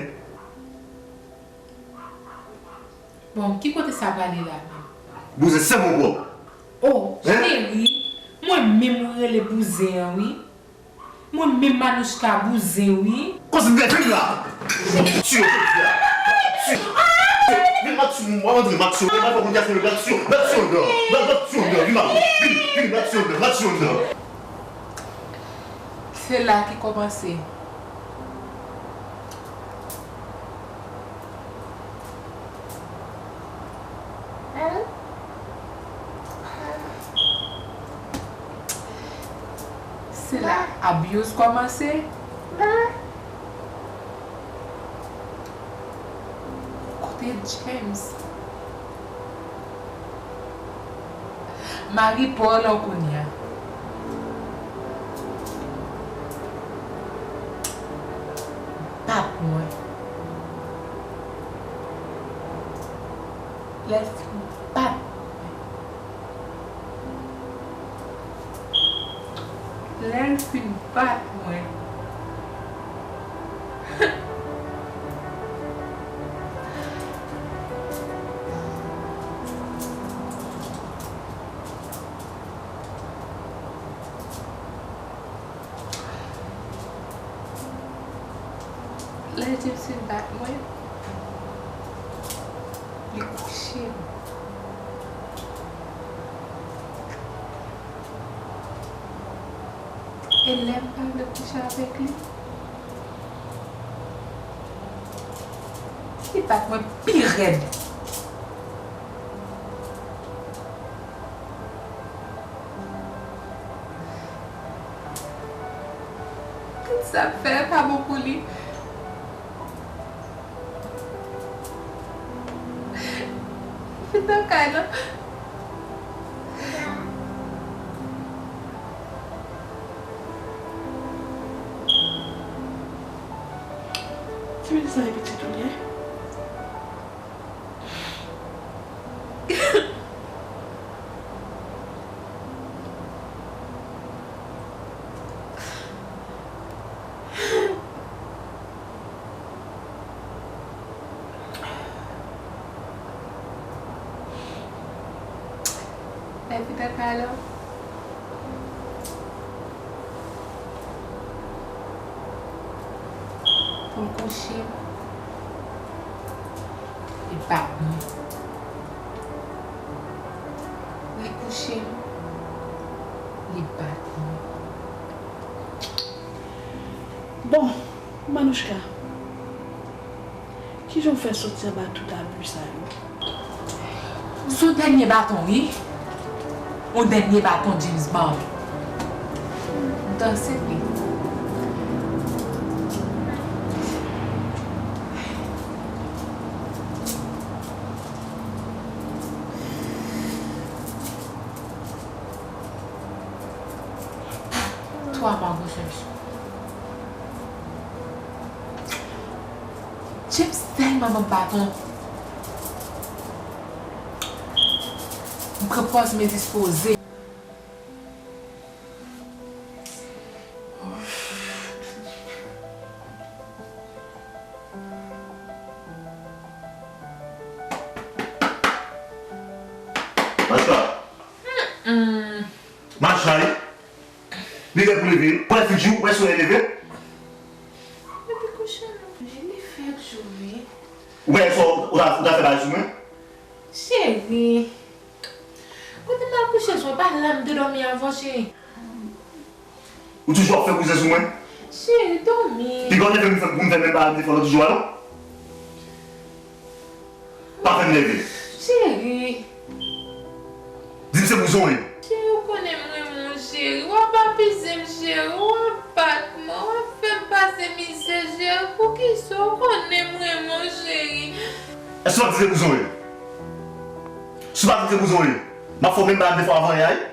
Bon, ki kote sa prale la menm? Bouzen, se bon pwòp. Oh, hein? Cheri, mwen menm ou rele bouzen an, wi. Mwen menm Manouchka bouzen, wi. Koz m gen vin la! M ap tiye w jodi a. M ap tiye w. Vin, m ap tiye w, m ap tiye w. M ap fè w konn kafou, m ap tiye w, m ap tiye w anndan. M ap, m ap tiye w anndan. Vin, vin, vin, m ap tiye w anndan, m ap tiye w anndan. Se la ki kòmanse. Se la abuse kòmanse. Kote James? Mari pa w la kounye a. Bat mwen. Lè l fin bat mwen. Lè l fin bat mwen. Lè James fin bat mwen, li kouche m. E lè m pa vle kouche avèk li, li bat mwen pi rèd. Tout sa m fè a pa bon pou li. Vin nan kay lan. Ti pitit sa e pitit ou ye? Lè vin nan kay lan pou l kouche m, li bat mwen. Li kouche m, li bat mwen. Bon, Manouchka, kijan w fè soti anba tout abi sa yo? Se yon dènye baton, wi. Yon dènye baton James ban m. M danse, wi. Twa mwa gwosès. James tèlman ban m baton. M pran pòz m endispoze. Macha. Mm-mm. Macha, wi. Li lè pou leve. Wè figi w, wè solèy leve. Depi kouche nou, li fèk jou, wi. Ou wè sa, ou ta, ou ta fè bagay sou mwen? Cheri, kote m al kouche sou mwen, pa la m te dòmi avan, cheri. Ou toujou ap fè kouzen sou mwen? Cheri, dòmi. Piga w te fè m fè, pou m fè menm bagay m te fè lòt jou a, non? Pa fè m nève. Cheri. Di m se pou zonye. Cheri, ou konnen m renmen w, cheri. W ap abize m, cheri. W ap bat mwen. W ap fè m pase mizè, cheri. Poukisa? Ou konnen m renmen w, cheri. Èske w ap di se pou zonye? Si w pa di se pou zonye, m ap fè w menm bagay m te fè w avan yè a, wi.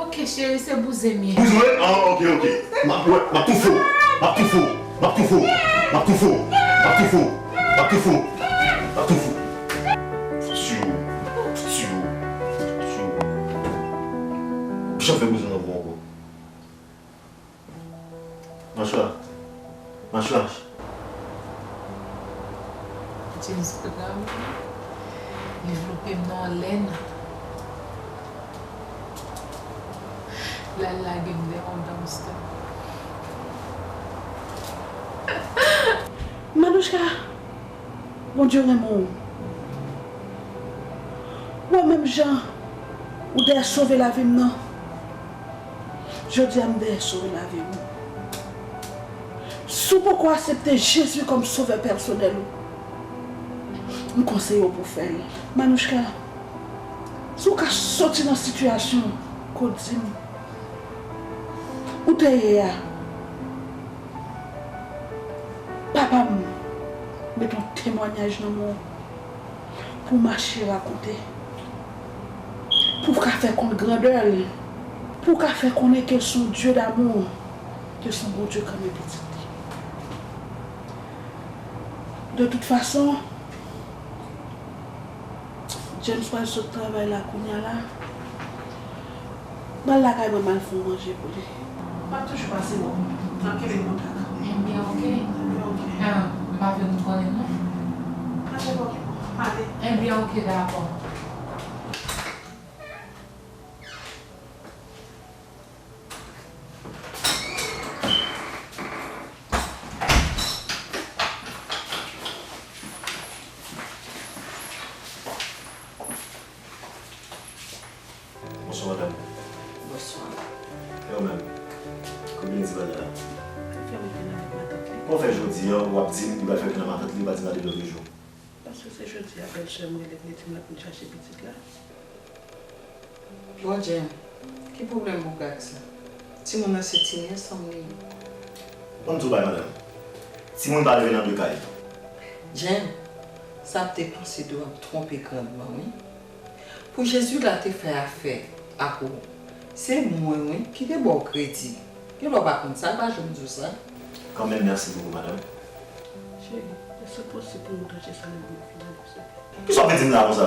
Ok, cheri, se bouzen m ye. Bouzen w ye? Ah, ok, ok. M ap, wè, m ap toufe w. M ap toufe w. M ap toufe w. M ap toufe w. M ap toufe w. M ap toufe w. M ap toufe w. Fouti yo. Fouti yo. Fouti yo. Ou janm fè bouzen nan vo ankò. Machwa. Machwa. James pran m, li vlope m nan lèn. L al lage m dèyè yon dumpster. Manouchka, Bondye renmen w. Wè menm jan ou dèyè sove lavi m nan. Jodi a m dèyè sove lavi w. Si w poko aksepte Jezi kòm sovè pèsonèl ou, m konseye w pou w fè l. Manouchka, si w ka soti nan sitiyasyon ke w di m ou te ye a, papa m met yon temwayaj nan men w pou w mache rakonte, pou w ka fè konn grandè l, pou w ka fè konnen ke l se yon Dye damou, ke l se yon Bondye k renmen pitit li. De tout fason, James pral sot travay la kounye a la. M al lakay mwen, m al fè yon manje pou li. M ap toujou pase wè w. N ap kenbe kontak. Ebyen, ok. Ebyen, ok. Ah, m pa vle moun konnen, non. Pa gen pwoblèm. Ale. Ebyen, ok, dakò. Bonswa, madanm. Bonswa. E ou menm? Konbyen li di bagay la? Li fè weekend avèk matant li. Kòman fè jodi a, w ap di m li pral fè weekend ak matant li, ou pa di m sa de lòt jou? Paske se jodi a bèlsè m rele m, li di m l ap vin chache pitit la. Bon, Jem, ki pwoblèm ou gen ak sa? Timoun nan se ti nyès an m li ye. Ban m di w bagay, madanm. Timoun pa leve nan de kay. Jem, sa ap depanse de w ap twonpe grandman, wi. Pou Jezi la te fè afè ak ou, se mwen, wi, ki te ba w kredi. Gen lè w pa konn sa, pa janm di w sa. Kanmenm, mèsi bokou, madanm. Cheri, èske posib pou nou tande sa nan bouch fini, silvouplè? Kisa w vle di m la konsa?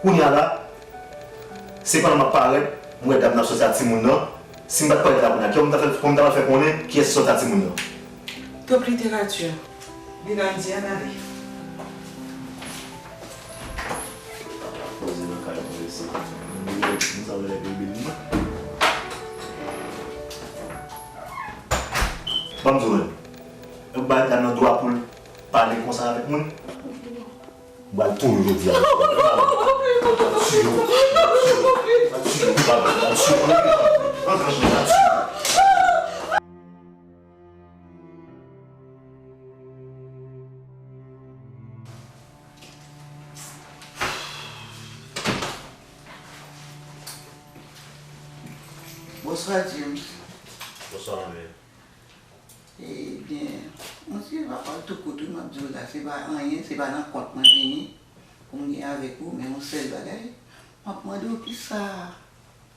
Kounye a la, se pandan m ap parèt, m wè dam nan ap sòti ak timoun nan. Si m pa t parèt la kounye a, kòman m ta fè, kòman m ta pral fè konnen kiyès ki sòti ak timoun nan? Top literati. Vin Andy, ann ale. Poze nan kay mwen isi. M sa vle lè peyi bil mwen. Ban m di w menm. Ou bay dam nan dwa pou l pale konsa avèk moun? M pral touye w jodi a. M pral touye w. M pral touye w. M pral touye w. Bonswa, James. Bonswa, manmi. Ebyen, monchè, pa pral tou kout wi, m ap di w la, se pa anyen, se pa nan kont mwen vini pou m gen avèk ou, men yon sèl bagay, m ap mande w kisa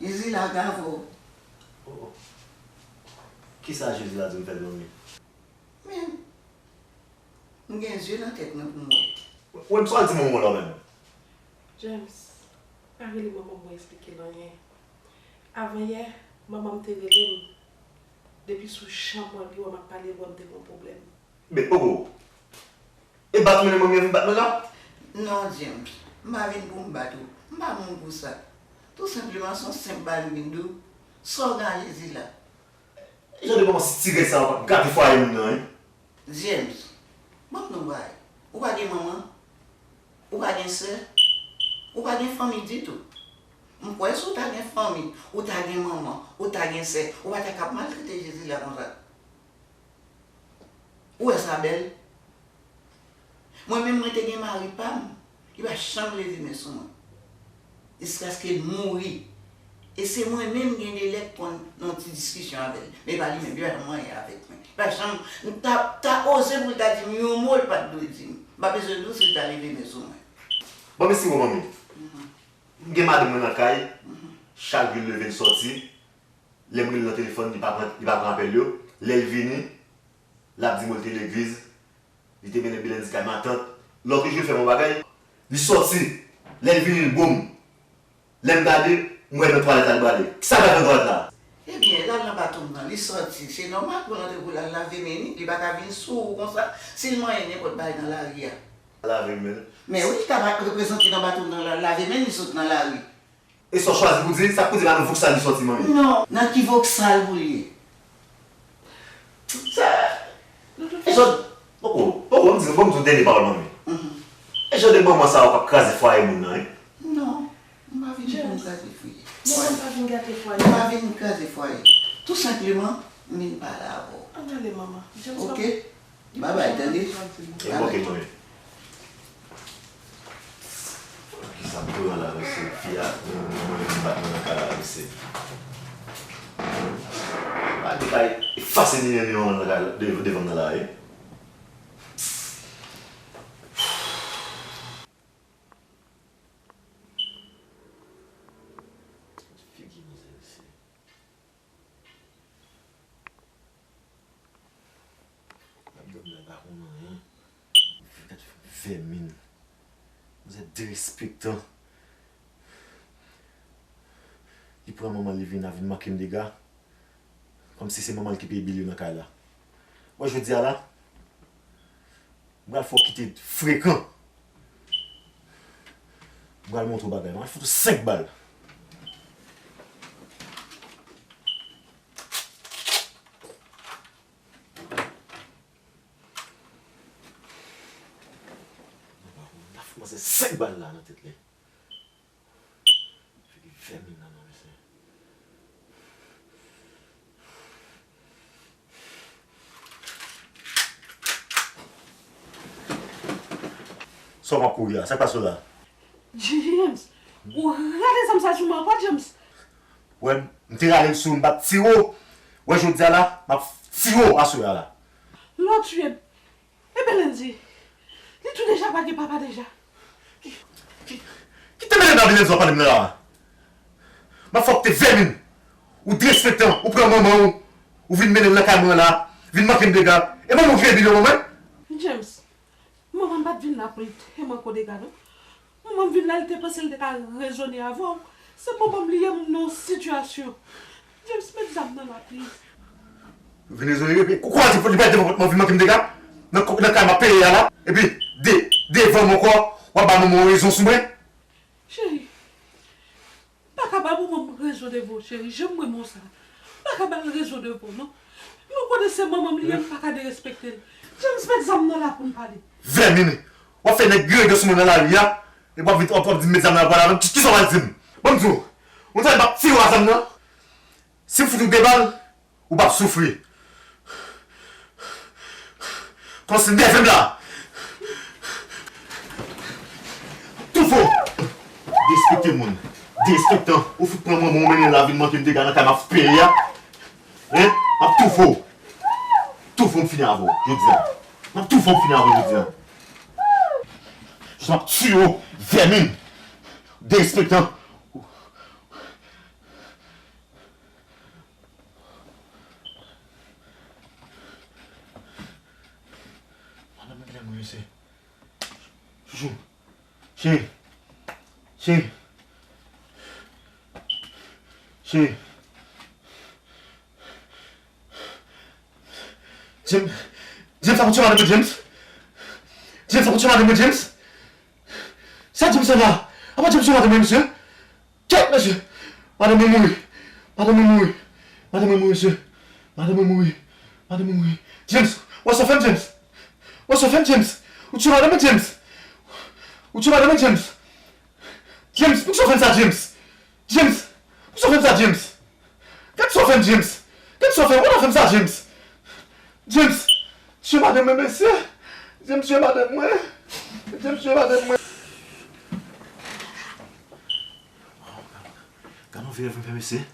Jezi la gen avè w. Oh, oh. Kisa Jezi la di m fè, manmi? Men, m gen zye nan tèt mwen pou m wè. Ou menm, sa w di manman w la, ou menm? James, pa rele manman m pou eksplike l anyen. Avanyè, manman m te rele m. Depi sou jan mwen li wè m ap pale l, wè m te gen yon pwoblèm. Men, oh, oh. E bat mwen, manmi an vin bat mwen la? Non, James, m pa vin pou m bat ou. M pa moun pou sa. Tou senpleman, se yon senp bagay m vin di w. Sa w gen ak Jezi la? Jan de kòmanse tire sa, w ap gate fwaye moun nan, wi. James, ban m di w yon bagay. Ou pa gen manman? Ou pa gen sè? Ou pa gen fanmi ditou? M kwè si w ta gen fanmi, ou ta gen manman, ou ta gen sè, ou pa ta ka ap maltrete Jezi la konsa. Ou wè sa bèl? Mwen menm, mwen te gen mari pa m, li pa janm leve men sou mwen. Jiskaske l mouri. E se mwen menm gen de lè k konn nan yon ti diskisyon avè l. Men pa li menm, li pa janm anyen avèk mwen. Li pa janm, m ta, ta oze pou l ta di m yon mo, l pa t dwe di m. M pa bezwen di w si l ta leve men sou mwen. Bon, men si bon, manmi. M gen madanm mwen nan kay, chak jou l leve l sòti, lè m rele l nan telefòn, li pa pran, li pa pran apèl yo. Lè l vini, l ap di m l te legliz, li te mennen Belenzi kay matant. Lòt jou l fè m yon bagay, li sòti, lè l vini l bo m. Lè m gade, m wè nan twalèt la li prale. Kisa l ap fè nan twalèt la? Ebyen, l al nan bathroom nan, li sòti. Se nòmal pou l antre pou l al lave men li. Li pa ka vin sou ou konsa. Si l manyen nenpòt bagay nan lari a. Lave men l. Men wi, li ta reprezante nan bathroom nan, l al lave men l, li sot nan lari. E sa w chwazi pou di, sa k pou di pa nan voksal li sòti, manmi? Non, nan ki voksal pou l ye? Sa, e sa, poko, poko, ban m di, ban m di w dènye pawòl, manmi. Mhm. E jan de manman sa yo k ap kraze fwaye moun nan, wi. Non, m pa vin pou m kraze fwaye. Manman pa vin gate fwaye. M pa vin kraze fwaye. Tou senpleman, m vin pale avè w. Ann ale, manman. James, ok? Babay, tande? E manke mwen. Kisa m te wè la, mesye? Fi a, mwen, mwen, mwen bat mwen nan kay la, mesye. Pa de kay efase ni nen ni yon nan kay la, de-, devan m nan la, wi. Figi manzè, mesye. Madanm nan pa konn anyen. Gad vèmin. Manzè derespektan. Li pran manman l, li vin la, vin manke m dega. Kòmsi se manman l ki peye bil yo nan kay la. Wè jodi a la, m pral fè w kite frekan. M pral montre w bagay. M pral fout ou senk bal. M ap kòmanse senk bal la nan tèt li. Figi vèmin nan non, mesye. Sa w ap kouri a? Sa k pase w la? James, ou rale zam sa sou mwen ankò, James? Wè, m te rale l sou ou, m p ap tire w. Wè, jodi a la, m ap tire w aswè a la. Lè w tiye m, e Belenzi, li tou deja pa gen papa deja. Ki, ki, ki te mete nan Belenzi w ap pale m nan la? M ap fè w kite vèmin. Ou derespektan, ou pran manman w, ou vin mennen l nan kay mwen la, vin manke m dega. E manman w ki peye bil yo ban mwen? James, manman m pa t vin la pou l te manke w dega, non. Manman m vin la, li te panse l te ka rezone avè w. Se manman m li ye, m nan yon sitiyasyon. James, met zam nan la, please. Vin rezone, epi kou, kou a di pou li bay devan pòt mwen, vin manke m dega. Nan, nan kay m ap peye a la. Epi, de, devan m ankò, w ap ba manman w rezon sou mwen. Cheri, m pa ka ba manman m rezon devan w, cheri. Jan m renmen w sa. M pa ka ba l rezon devan w, non. Men w konnen se manman m li ye, m pa ka derespekte l. James, met zam nan la pou n pale. Vèmin! W ap fè nèg grenge sou mwen nan lari a, epi w ap vin, w ap, w ap di m met zam nan la pou pale avè m. Ki, kisa w pral di m? Ban m di w, ou tande m ap tire w a zam nan? Si m fout ou de bal, ou p ap soufri. Kòmanse nève m la. Toufe w. Derespekte moun. Derespektan. Ou fout pran manman w mennen la vin manke m dega nan kay m ap peye a. Hein? M ap toufe w. Toufe w m fini avè w jodi a. M ap toufe w m fini avè w jodi a. Jis m ap tiye w, vèmin. Derespektan. Madanm, kilè mwen, mesye? Chouchou. Cheri. Cheri. Cheri. James, James, sa pou tye madanm mwen, James? James, sa pou tye madanm mwen, James? Sa James fè la? Apa James tye madanm mwen, mesye? Kèt, mesye! Madanm mwen mouri! Madanm mwen mouri! Madanm mwen mouri, mesye! Madanm mwen mouri! Madanm mwen mouri! James! Wè sa w fè m, James! Wè sa w fè m, James! Ou tye madanm mwen, James! Ou tye madanm mwen, James! James, poukisa w fè m sa, James? James! Poukisa w fè m sa, James? Gad sa w fè m, James! Gad sa w fè m! Poukisa w fè m sa, James? James! Tye madanm mwen, mesye! James tye madanm mwen! James, yo pa de mwen. Gad yon vye rèv m fè, mesye.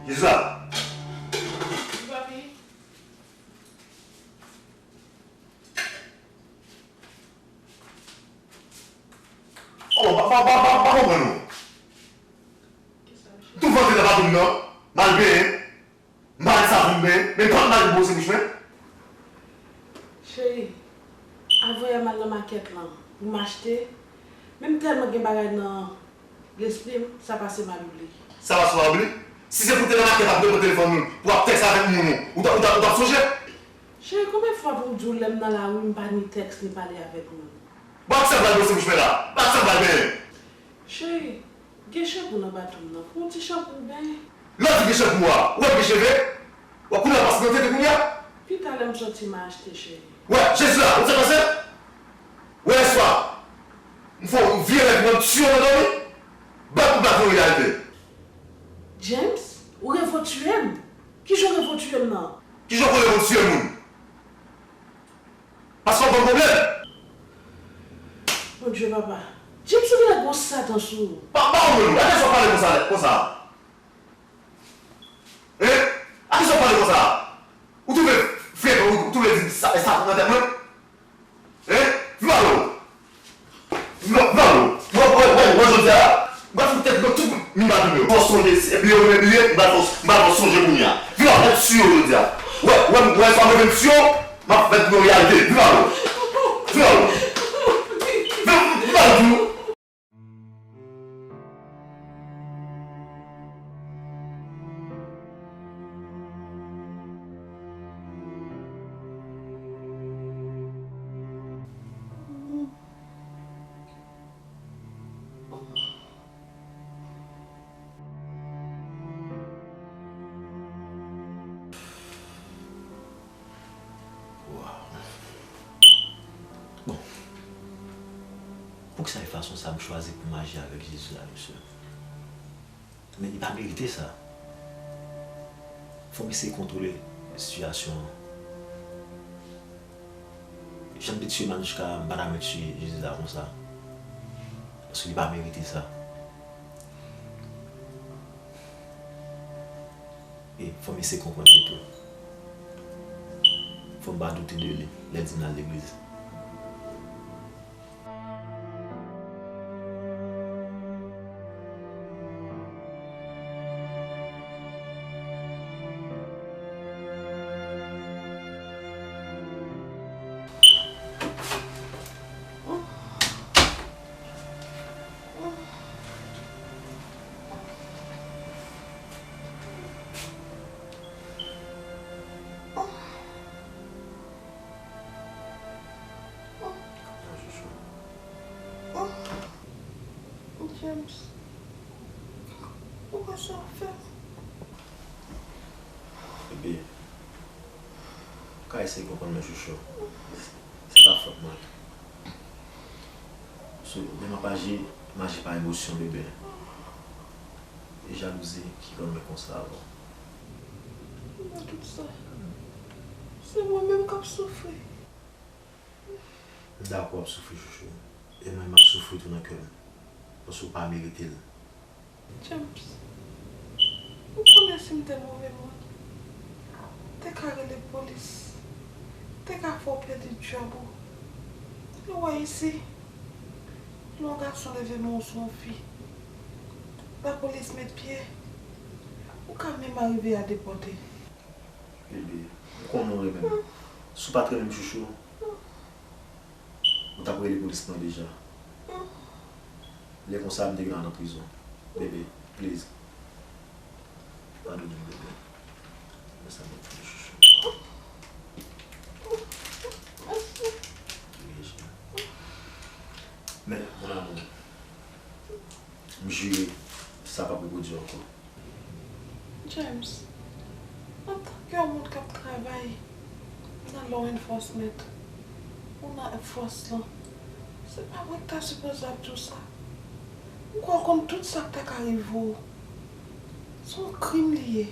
Kisa? Wi, papi. Oh, pa, pa, pa, pa, pa konprann ou. Kisa, cheri? Tou vantre nan baton m nan, m al benyen. M pa met savon m benyen, men m pa t mare bwose bouch mwen. Cheri, avan yè m al nan makèt lan pou m achte, men m tèlman gen bagay nan lespri m, sa pase m al oubli. Sa pase w al oubli? Si se pou w te nan makèt ap reponn telefòn moun, pou w ap tèks avèk moun ou, ou t ap, ou t ap, ou t ap sonje? Cheri, konbyen fwa pou m di w lè m nan lari m pa ni tèks ni pale avèk moun? Bon, ak sa m pral bwose bouch mwen la? Ak sa m pral benyen? Cheri, gen chanpou nan baton m nan. Pran yon ti chanpou w benyen. Lè w di gen chanpou a, ou wè m gen cheve? W ap kouri al pase nan tete kounye a? Pita lè m soti m a achte, cheri. Wè, Jezi la, ou sa pase? Wè, yèswa, m fè w vye rèv, mwen m tiye w nan dòmi. Bat pou bat yon reyalite. James, ou reve w tiye m. Kijan w reve w tiye m nan? Kijan w konn reve w tiye moun? Paske w ban m pwoblèm. Bondye, papa. James, ou genlè gon satan sou ou. Pa, pa konprann ou. Akisa w pale konsa, konsa? Hein? Akisa w pale konsa? Ou twouve frekan, ou, ou twouve di sa, e sa nan tèt mwen? Hein? Vin pale w. Vin, vin pale w. Wè, wè, wè, wè, jodi a, m pral fout tèt nan tout miba nou yo. Fò sonje, se bliye ou vle bliye, m pral fè w, m pral fè w sonje kounye a. Vin pale w, m ap tiye w jodi a. Wè, wè, wè, sa mwen vin tiye w, m ap fè l tounen yon reyalite. Vin pale w. Vin pale w. Vin, vin pale w. Waw. Bon. Poukisa e fason sa m chwazi pou m aji avèk Jezi a, mesye? Men li pa merite sa. Fò m eseye kontwole sitiyasyon an. Jan m te tiye Manouchka, m pa ta mèt tiye Jezi la konsa. Paske li pa merite sa. E fò m eseye konprann li tou. Fò m pa doute de li lè l di m l al legliz. James, ou wè sa w fè m? Bebe, ou ka eseye konprann mwen, chouchou. Se pa fòt mwen. So, lè m ap aji, m aji pa emosyon, bebe. E jalouzi ki rann mwen konsa avè w. Nan tout sa, se mwen menm k ap soufri. M dakò w ap soufri, chouchou. E mwen, m ap soufri tou nan kè m. Paske w pa merite l. James, ou konnen si m te move moun, te ka rele polis, te ka fè w pèdi djòb ou. E w wè isi, lè yon gason leve men w sou yon fi, lapolis met pye, ou ka menm arive a depòte. Bebe, m konnen w renmen m. Si w pa t renmen m, chouchou, ou t ap rele polis mwen deja. Lè konsa, m te gentan nan prizon. Bebe, please. Padone m, bebe. Mwen sa mwen fè chouchou. Wi, cheri. Men, mon amour, m jire, James, antanke yon moun k ap travay nan law enforcement ou nan fòs lan, se pa mwen ki ta sipoze ap di w sa. M kwè w konn tout sa k ta ka rive w. Se yon krim li ye.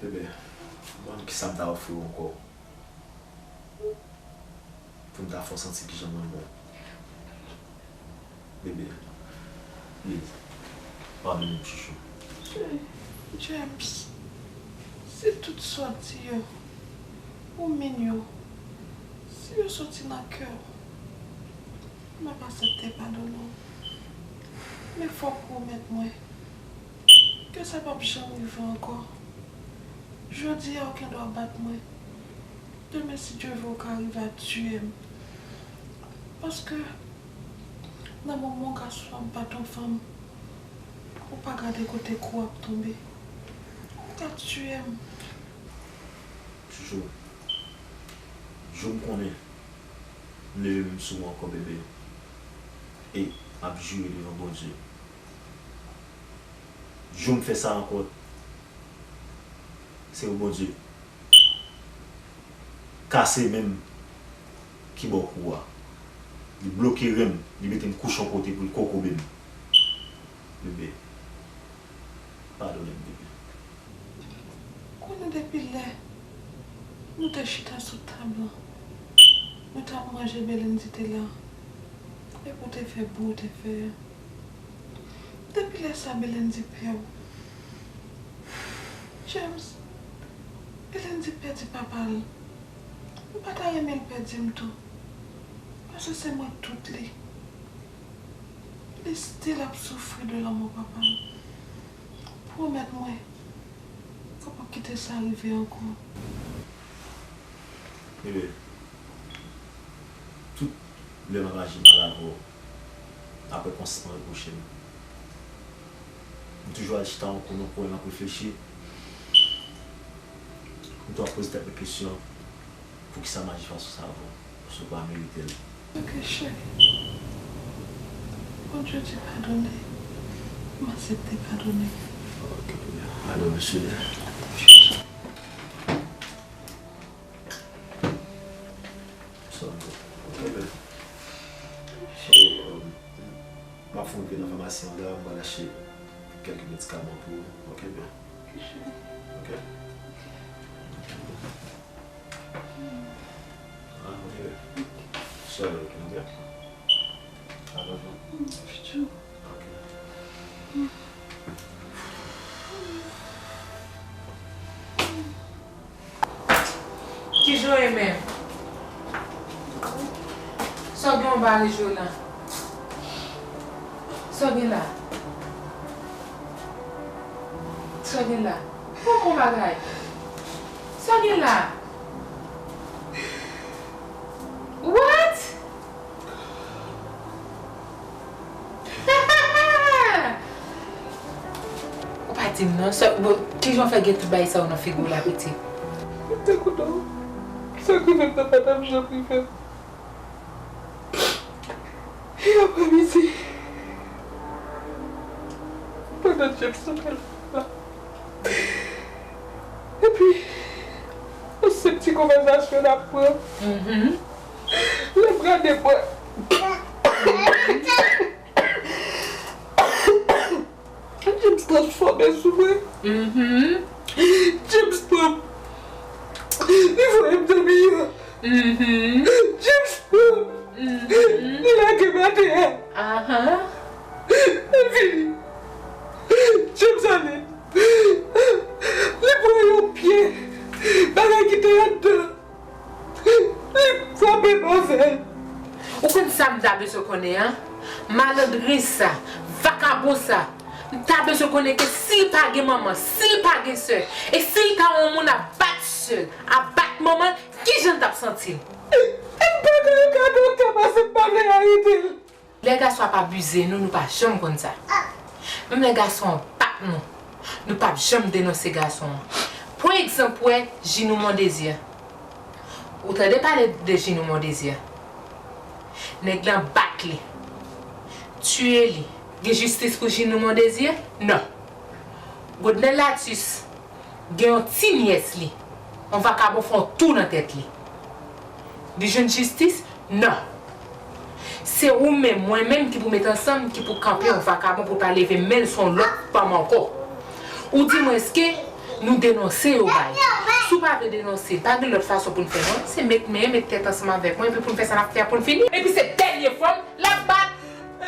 Bebe, m pa konn kisa m ta ofri w ankò. Pou m ta fè w santi kijan m renmen w. Bebe, please, padone m, chouchou. James, si tout sa w di yo, ou mean yo, si yo soti nan kè w, m ap aksepte padone w. Men fò w pwomèt mwen ke sa p ap janm rive ankò. Jodi a, ou gendwa bat mwen. Demen, si Dye vle, ou ka rive a tiye m. Paske, nan moman yon gason ap bat yon fanm, ou pa gade kote kou ap tonbe. Ou ka tiye m. Chouchou, jou m konnen m leve men m sou ou ankò, bebe, e m ap jire devan Bondye. Jou m fè sa ankò, se pou Bondye kase men m ki bò kou a. Li bloke ren m, li mete m kouche yon kote pou l kokobe m. Bebe, padone m, bebe. Konnen depi lè nou te chita sou tab lan, nou t ap manje Belendy te la, epi w te fè bri w te fè a. Depi lè sa, Belendy pè w. James, Belendy pèdi papa l. M pa ta renmen l pèdi m tou. Paske se mwen tout li. Li still ap soufri de lanmò papa l. Pwomèt mwen ke w p ap kite sa rive ankò. Bebe, tout lè m ap aji mal avè w, apre konsyans mwen repwoche m. M toujou al chita yon kou nan kwen m ap reflechi. M tou ap poze tèt mwen kesyon, poukisa m aji fason sa avè w? Paske w pa merite l. Ok, cheri. Bondye di padone. M aksepte padone. Ok, padone, cheri. Sa bon. Ok, ben. So, um, m ap fè yon vin nan famasi an la, m pral achte kèlke medikaman pou ou. Ok, ben. Ok. Ah, ok, ben. Sorry, ok, ok. I love you. Love you too. Ok. Kijan w ye menm? Sa w gen w bare je w la? Sa w gen la? Sa w gen la? Bon, bon bagay. Sa w gen la? What? Ou pa di m non, sa, bon, kijan w fè gen tout bagay sa yo nan figi w la, pitit? M te kontan. Sa k rive m nan pa t ap janm rive m. E aprèmidi, pandan James t ap al la, epi, yon senp ti konvèsasyon n ap pran. Mhm. Lè m gade bò, James transfòme sou mwen. Mhm. James pran m. Li voye m dòmi an. Mhm. James pran m. Mhm. Li lage m atè a. Ahan. Li vini. James ale. Li pran yon pye bagay ki te anndan. Li frape m avè l. Ou konn sa m ta bezwen konnen an? Malandren sa, vakabon sa. M ta bezwen konnen ke si l pa gen manman, si l pa gen sè, e si l ta yon moun ap bat sè l, ap bat manman l, kijan l t ap santi l? E m pa ka al ka doktè paske m pa vle arete l. Lè gason ap abize nou, nou pa janm konn sa. Menm lè gason an bat nou, nou p ap janm denonse gason an. Pran egzanp, wè, Ginou Mondésir. Ou tande pale de Ginou Mondésir? Nèg lan bat li. Tiye li. Gen jistis pou Ginou Mondésir? Non. Godnel Latus gen yon ti nyès li, yon vakabon fè yon tou nan tèt li. Li jwenn jistis? Non. Se ou menm, mwen menm ki pou met ansanm, ki pou kanpe yon vakabon pou l pa leve men l sou yon lòt fanm ankò. Ou di mwen èske nou denonse yo bay. Si w pa vle denonse, pa gen lòt fason pou n fè non. Se met men, met tèt ansanm avèk mwen, epi pou n fè sa n ap fè a pou n fini. Epi se dènye fwa l ap bat.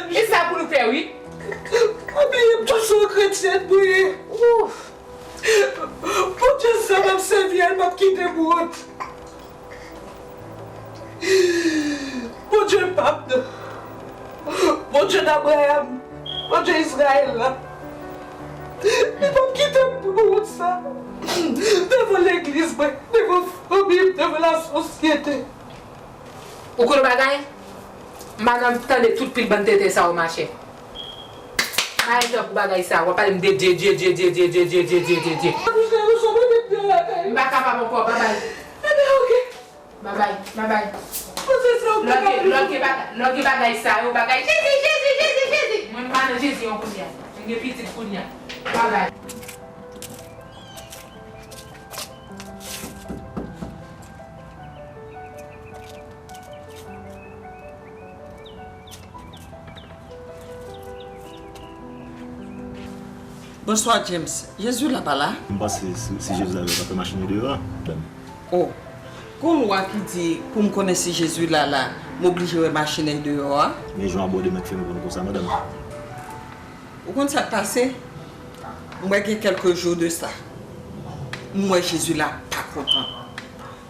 E sa pou nou fè wi. Pa bliye m toujou yon kretyèn mwen ye. Ouf. Bondye sèl m ap sèvi a, l p ap kite m wont. Bondye pap nan. Bondye Abraram, Bondye Izrayèl la, li p ap kite m pran wont sa devan legliz mwen, devan fanmi m, devan lasosyete. Ou konn bagay? M pa nan tande tout pil bann tenten sa yo, machè. Bay tan pou bagay sa, w ap pale m de Dye, Dye, Dye. M pa kapab ankò, babay. Babay, babay. Lòt gen, lòt gen bagay, lòt gen bagay sa yo, bagay Jezi, Jezi, Jezi, Jezi. Mwen m pa nan Jezi an kounye a. Mwen gen pitit kounye a. Babay. Bonswa, James. Jezi la pa la? M panse si, si Jezi la, yo ta fè machin deyò a. Oh, gon lwa ki di pou m konnen si Jezi la la, m oblije wè machin deyò a. Men jan w abòde m ak fè m konn konsa, madanm. Ou konn sa k pase? M wè gen kèlke jou de sa. M wè Jezi la pa kontan.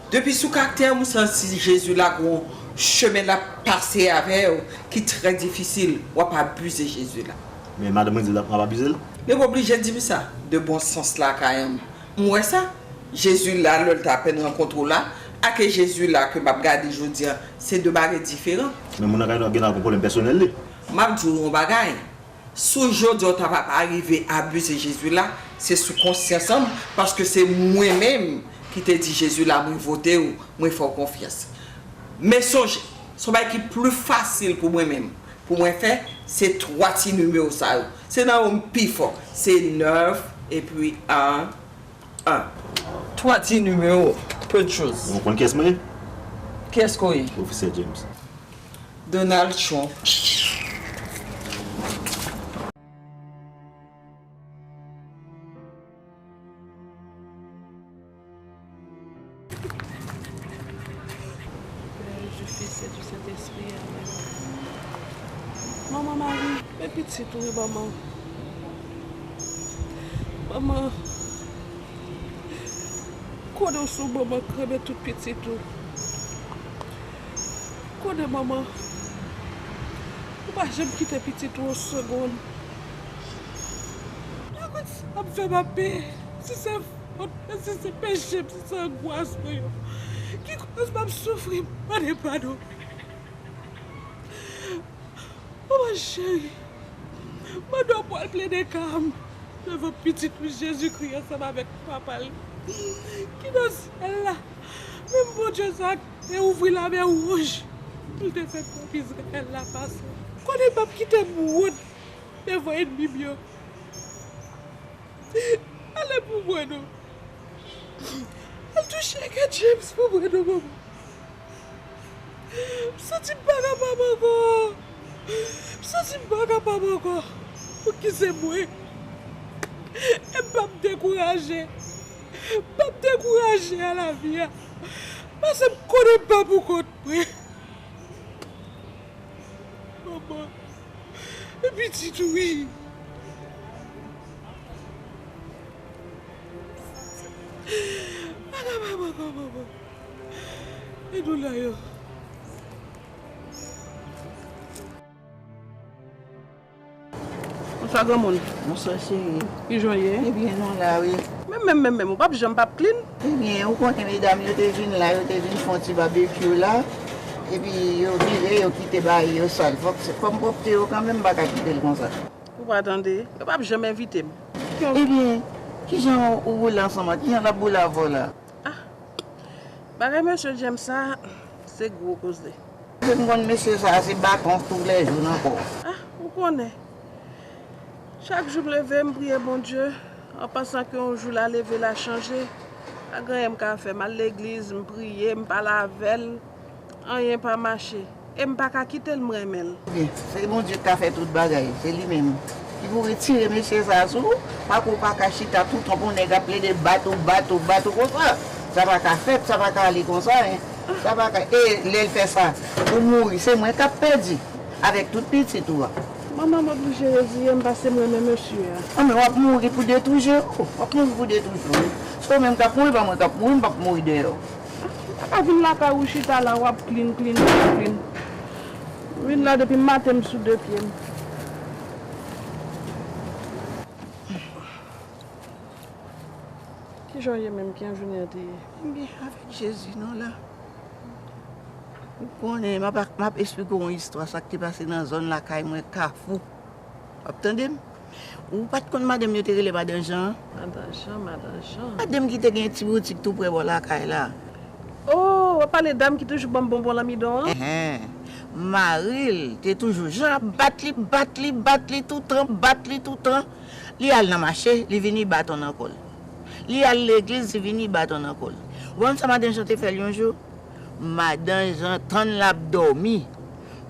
Depi sou kaktè w, m santi Jezi la gon chemen l ap pase avè w ki trè difisil. W ap abize Jezi la. Men madanm mwen di l ap, m ap abize l. Men w oblije di m sa. De bon sans la, Kayanm. M wè sa. Jezi la, lè l t apèn rankontre w la, ak Jezi la ke m ap gade jodi a, se de bagay diferan. Men moun nan kay nou ap gen la gon pwoblèm pèsonèl li. M ap di w yon bagay. Si w jodi a w ta pa, pa rive abize Jezi la, se sou konsyans an m, paske se mwen menm ki te di Jezi la, mwen vote w, mwen fè w konfyans. Men sonje, se yon bagay ki pli fasil pou mwen menm, pou mwen fè, se twa ti nimewo sa yo. Se nan yo m pi fò. Se nèf epi en, en. Twa ti nimewo, peu de chose. Ou konn kiyès mwen ye? Kiyès ke w ye? Ofisyè James. Donald Trump. Père, du Fils et du Saint-Esprit. Amen. Manman Mari, men pitit ou wi, manman. Manman, kote w sou manman, kenbe tout pitit ou. Kote manman, ou pa janm kite pitit ou yon segonn. Mwen konn sa m ap fè m ap peye. Si se fòt mwen, si se peche m, si se angwas mwen yo ki koz m ap soufri, mande padon. Manman cheri, mande w pou al plede ka m devan pitit ou Jezikri ansanm avèk Papa l ki nan syèl la. Menm Bondye sa k te ouvri Lamè Wouj pou l te fè pèp Izrayèl la pase. Konnen m p ap kite m wont devan ènmi m yo. Ale pou mwen non. Al touche kè James pou mwen non, manman. M santi m pa kapab ankò. M santi m pa kapab ankò. Poukisa se mwen? E m p ap dekouraje. M p ap dekouraje a lavi a. Paske m konnen m pa poukont mwen. Manman. E pitit ou wi. Ala manman, manman. E doulè yo. Bonswa granmoun. Bonswa cheri. Kijan w ye? Ebyen nou la wi. Menm, menm, menm, menm, ou p ap janm p ap klin. Ebyen, ou konnen medam yo te vin la, yo te vin fè yon ti babekyou la. Epi yo vire, yo kite bagay yo sal. Fòk se, fò m pwòpte yo kanmenm, m pa ka kite l konsa. Ou pa tande? Yo p ap janm envite m. Ebyen, kijan ou boule ansanm ak, kijan l ap boule avè w la? Ah, bagay mesye James sa, se gwo koze. Ke m konn mesye sa, se baton toulèjou nan kò w. Ah, Ou konnen, chak jou m leve, m priye Bondye, an pansan ke yon jou l a leve, l a chanje. Pa gen anyen m ka fè. M al legliz, m priye, m pale avè l, anyen pa mache. E m pa ka kite l, m renmen l. Byen, se Bondye k ka fè tout bagay, se li menm. Li pou retire mesye sa a sou ou, paske w pa ka chita toutan pou nèg ap plede bat ou, bat ou, bat ou konsa. Sa pa ka fèt, sa pa ka ale konsa, en. Sa pa ka, e lè l fè sa, ou mouri, se mwen k ap pèdi avèk tout pitit ou a. Manman, m oblije reziye m paske m renmen mesye a. Anben, w ap mouri pou detwi je w. W ap mouri pou detwi je w. Se ou menm k ap mouri, pa mwen k ap mouri, m p ap mouri dèyè w. M pa ka vin lakay ou chita la, w ap klin, klin, klin, klin. M vin la depi maten, m sou de pye m. Kijan w ye menm? Kijan jounen an te ye? M byen avèk Jezi non la. Ou konnen, m ap, m ap esplike w yon istwa, sa k te pase nan zòn lakay mwen, Kafou. W ap tande m? Ou pa t konn madanm yo te rele Madan Jan an? Madan Jan, Madan Jan. Madanm ki te gen ti boutik tou prè bò lakay la. Oh, w ap pale dam ki toujou ban m bonbon lanmidon an? Enhen. Mari l te toujou jan ap bat li, bat li, bat li toutan, bat li toutan. Li al nan mache, li vini baton nan kò l. Li al legliz, li vini baton nan kò l. Ou konn sa Madan Jan te fè l yon jou? Madan Jan tann l ap dòmi.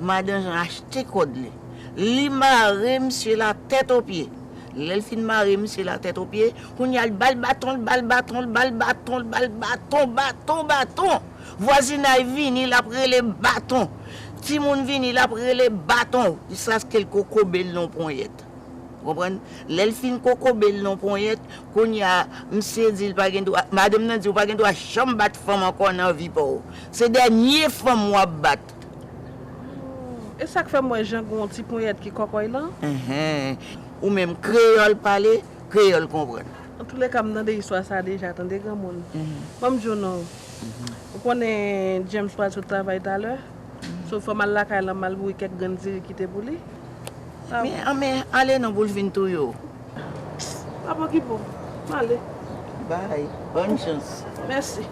Madan Jan achte kòd li. Li mare misye la tèt o pye. Lè l fin mare misye la tèt o pye, kounye a l ba l baton, l ba l baton, l ba l baton, l ba l baton, baton, baton. Vwazinay vini, l ap rele baton. Timoun vini, l ap rele baton. Jiskaske l kokobe l nan ponyèt. Ou konprann? Lè l fin kokobe l nan ponyèt, kounye a, misye di l pa gen dwa, madanm nan di, ou pa gen dwa janm bat fanm ankò nan vi pa w. Se dènye fanm w ap bat. E sa k fè m wè jan gen yon ti ponyèt ki kòkòy lan? Enhen. Ou menm kreyòl pale, kreyòl konprann. Antouleka, m tande istwa sa deja, tande granmoun. Ban m di w non. Ou konnen James pral sot travay talè? So, fò m al lakay la, m al boure kèk grenn diri kite pou li. Men, anben, ale non pou l vin touye w. Pa pwokipe w. M ale. Bay. Bòn chans. Mèsi.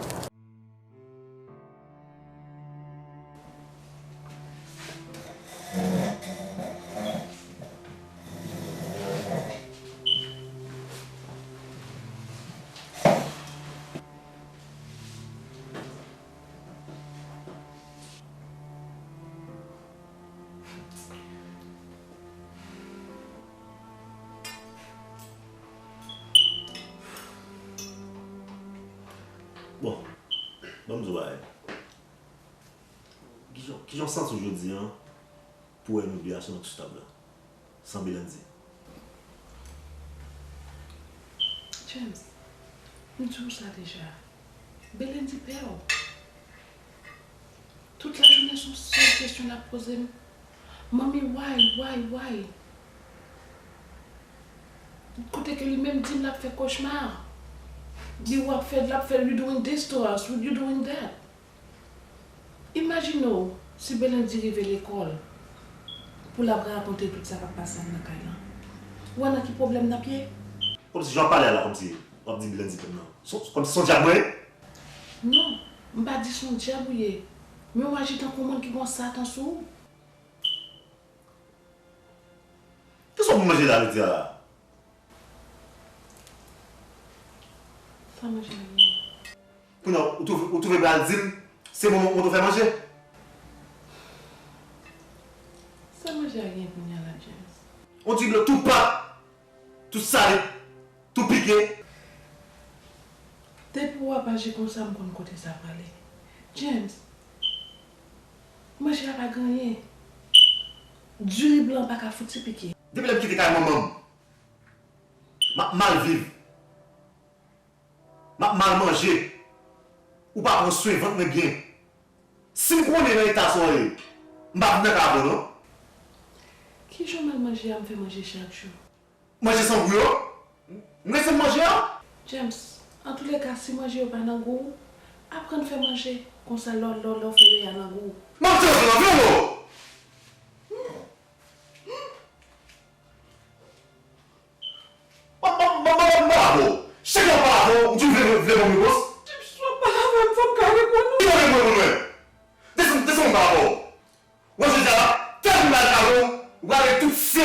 Bon, ban m di w bagay. Kijan, kijan w santi w jodi a pou wè nou de a sèlman sou tab la, san Belendy? James, m di w sa deja. Belendy pè w. Tout lajounen se yon sèl kesyon l ap poze m. Manmi, why, why, why? Kote ke li menm di m l ap fè kochma. Li w ap fè, l ap fè, you doing this to us, you doing that. Imajine w si Belendy rive lekòl pou l ap rakonte tout sa k ap pase anndan kay lan. Ou wè nan ki pwoblèm n ap ye? Kòmsi jan w ap pale a la, kòmsi w ap di Belendy pè m nan. Kòmsi se yon dyab mwen ye? Non, m pa di se yon dyab ou ye. Men w aji tankou yon moun ki gen yon satan sou ou. Kisa w pou manje la jodi a la? Sa manje a gen? Kounye a, ou twouve, ou twouve pral di m se mwen mwen te fè manje? Sa manje a gen kounye a la, James? On ti dlo tou pat, tou sale, tou pike. Depi w ap aji konsa, m konn kote sa prale. James, manje a pa gen anyen. Diri blan pa ka fouti pike. Depi lè m kite kay manman m, m ap mal viv. M ap mal manje. Ou pa pran swen vant mwen byen. Si m konnen nan eta sa w ye, m pa vin nan kay avè w non. Kijan w mal manje a m fè manje chak jou? Manje san gou yo? M renmen manje a. James, antouleka, si manje yo pa nan gou w, aprann fè manje. Konsa, lè w, lè w, lè w fè yo, y a nan gou w. M ap tande w, vre non? M, m, m, m, m pa avè w. Chak lè m pa avè w, ou toujou vle, vle ban m repons? James, w ap pale avè m, fò m ka reponn ou. Ki fò reponn mwen? Desann, desann m pa avè w. Wè jodi a la, tèl m al avè w, ou pral gen tout se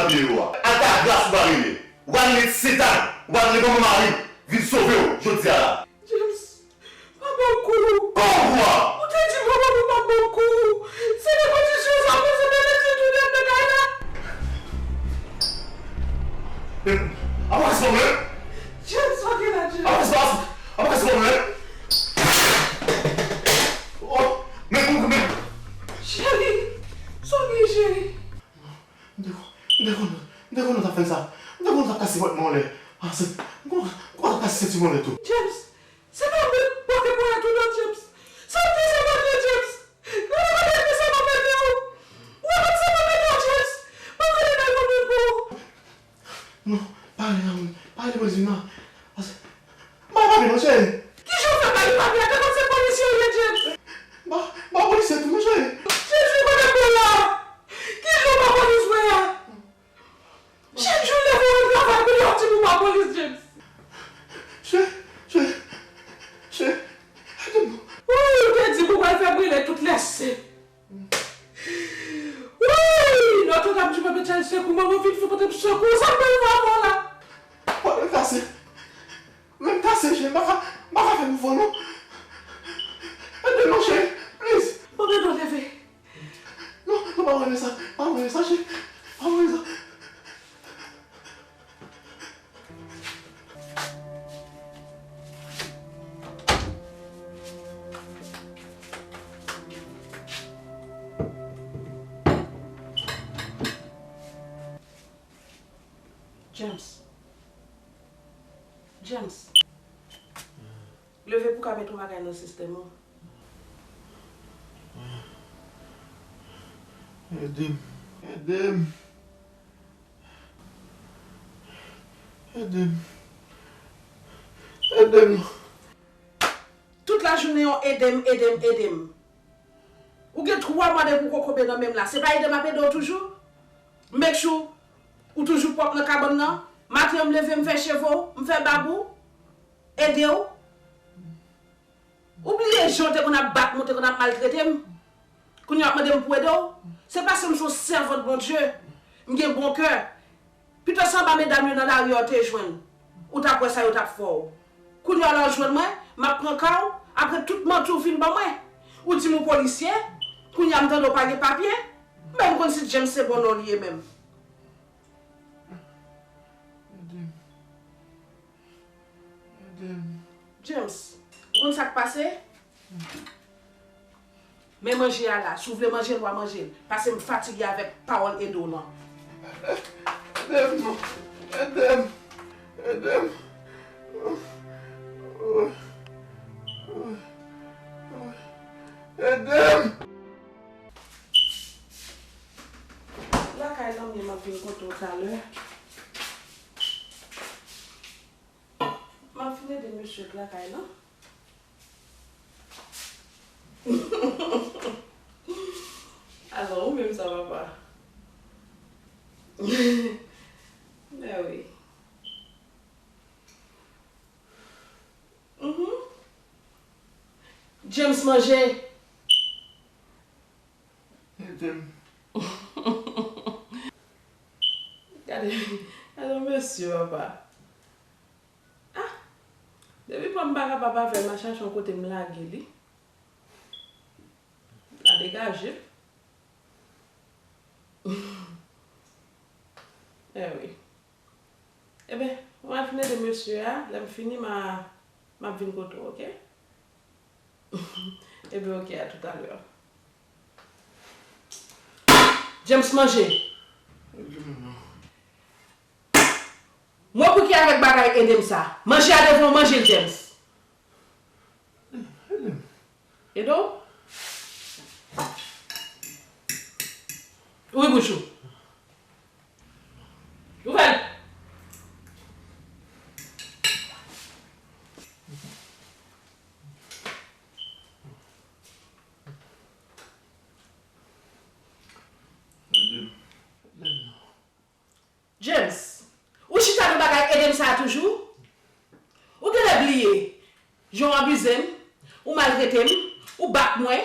Nan yo a. Altagras ou pa rele. W a rele Setan, w a rele manman mari, vin sove w jodi a la. James, papa w kou. Kò w kou a? Ou te di manman pou pa ban w kou. Se nan kondisyon sa w panse m te mete tounen nan kay la? Apa se mwen? James, pa gen la, James. Apa se, apa se mwen? Oh, men kou, men. Cheri, sa w gen, cheri? M te konn, m te konn, m te konn nou t ap fè sa. M te konn nou t ap kase pòt mwen anlè. Ah, se, m konn, m konn t ap kase senti mwen anlè tou. James, se pa mwen k pote ponyèt ou non, James. Se w ki se ponyèt, James. Ou pa konn sa m ap mete w. Ou pa konn sa m ap mete w, James. M ap rele nan yon moun pou ou. Non, pa rele nan moun. Pa rele polis vin la. Pase, ba papye non, cheri. Kijan w fè ba yo papye a? Te konn se polisye w ye, James? Ba, ba polisye tou non, cheri. Jezi, kote m ye la? Kijan w ba polis vre a? Chak jou w leve w al travay, kounye a w di pou ba polis, James. Cheri, cheri, cheri, ede m non. Wi, ou te di pou w al fè brile tout lèsen. Wi! Lòt ou t ap di pote Charles sekou, manman vin fè pote m sekou. Sa m pral fè avè w la? Pòt mwen kase. Men m kase, cheri. M pa ka, m pa ka fè mouvman, non. Ede m non, cheri. Please. Bon, men non, leve. Non, non, pa mwen sa. Pa mwen sa, cheri. Pa mwen sa. James. James. Leve pou w ka mete yon bagay nan sistèm ou. Ede m. Ede m. Ede m. Ede m. Tout lajounen w ede m, ede m, ede m. Ou gen twa mwa depi w kokobe nan men m la. Se pa ede m ap ede w toujou? Make sure ou toujou pwòp nan kabann nan. Maten an, m leve, m fè cheve w, m fè bab ou, ede w. Ou bliye jan w te konn ap bat mwen, w te konn ap maltrete m? Kounye a w ap mande m pou ede w? Se paske m se yon sèvant Bondye. M gen bon kè. Pito se anba medam yo nan lari a w te jwenn. Ou t ap wè sa yo t ap fè w. Kounye a la w jwenn mwen, m ap pran ka w, apre tout manti w fin ban mwen. Ou di m ou polisye, kounye a m tande w pa gen papye. Men m konn si James se bon non li ye menm. Ede m. Ede m. James, ou konn sa k pase? Men manje a la, si w vle manje l, w a manje l. Pase m fatige avèk pawòl ede w lan. Ede m non. Ede m. Ede m. Ede m. Lakay lan m ye, m ap vin kote w talè. M ap fin ede mesye k lakay lan. Alò, ou menm sa, papa? Mèwi. Mhm. James manje. Ede m. Gade, gade yon mesye, papa. Ah! Depi pran m pa kapab avè l, m a chache yon kote m lage li. L a degaje. Enben, mwen al fin ede mesye a, lè m fini, m a, m ap vin kote w, oke? Enben, oke, a toutalè. James, manje. Mwen pou ki avèk bagay ede m sa? Manje a devan w, manje l, James. Ede w? Ouvri bouch ou. Ouvè l. James, ou chita nan bagay ede m sa a toujou? Ou genlè bliye jan w abize m, ou maltrete m, ou bat mwen.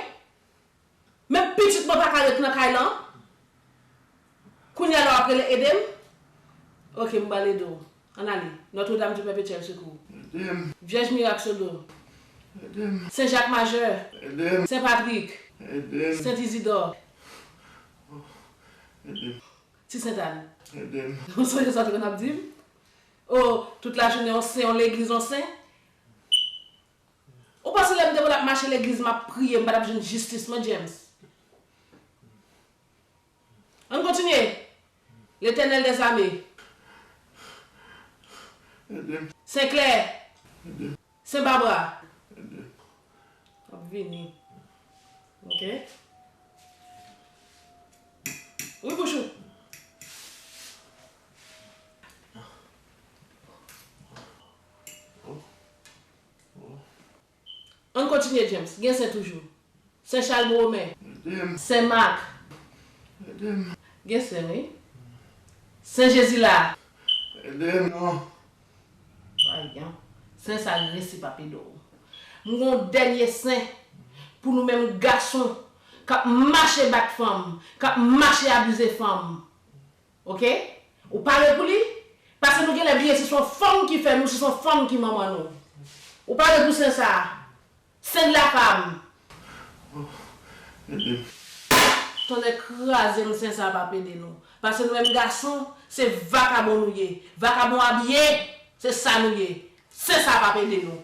Menm pitit mwen pa ka ret nan kay lan. Kounye a la w ap rele ede m? Ok, m pral ede w. Ann ale. Nòtredam di Pèpetyèl Sekou. Ede m. Vyèj Mirak Sodo. Ede m. Sen Jak Majè. Ede m. Sen Patrik. Ede m. Sent Izidò. Ede m. Ti Sentàn. Ede m. Ou sonje sa w te konn ap di m? O, tout lajounen yon sen, yon legliz yon sen. Ou panse lè m te konn ap mache legliz, m ap priye, m pa t ap jwenn jistis mwen, James? Ann kontinye. Letènèl dèzame. Ede m. Sen Klè. Ede m. Sen Babra. Ede m. W ap vini. Ok? Wi, bouch ou. Ann kontinye, James. Gen sen toujou. Sen Chal Bwome. Ede m. Sen Mak. Ede m. Gen sen, wi. Sen Jezila. Ede m non. Ayan. Sen sa resi p ap ede w. M gon dènye sen pou nou menm gason k ap mache bat fanm, k ap mache abize fanm. Ok? Ou pare pou li? Paske nou genlè bliye si se yon fanm ki fè nou, si se yon fanm ki manman nou. Ou pare pou sen sa? Sen de la fam. Ede m. Tonnè kraze m, sen sa p ap ede nou. Paske nou menm gason, se vakabon nou ye. Vakabon abiye, se sa nou ye. Sen sa p ap ede nou.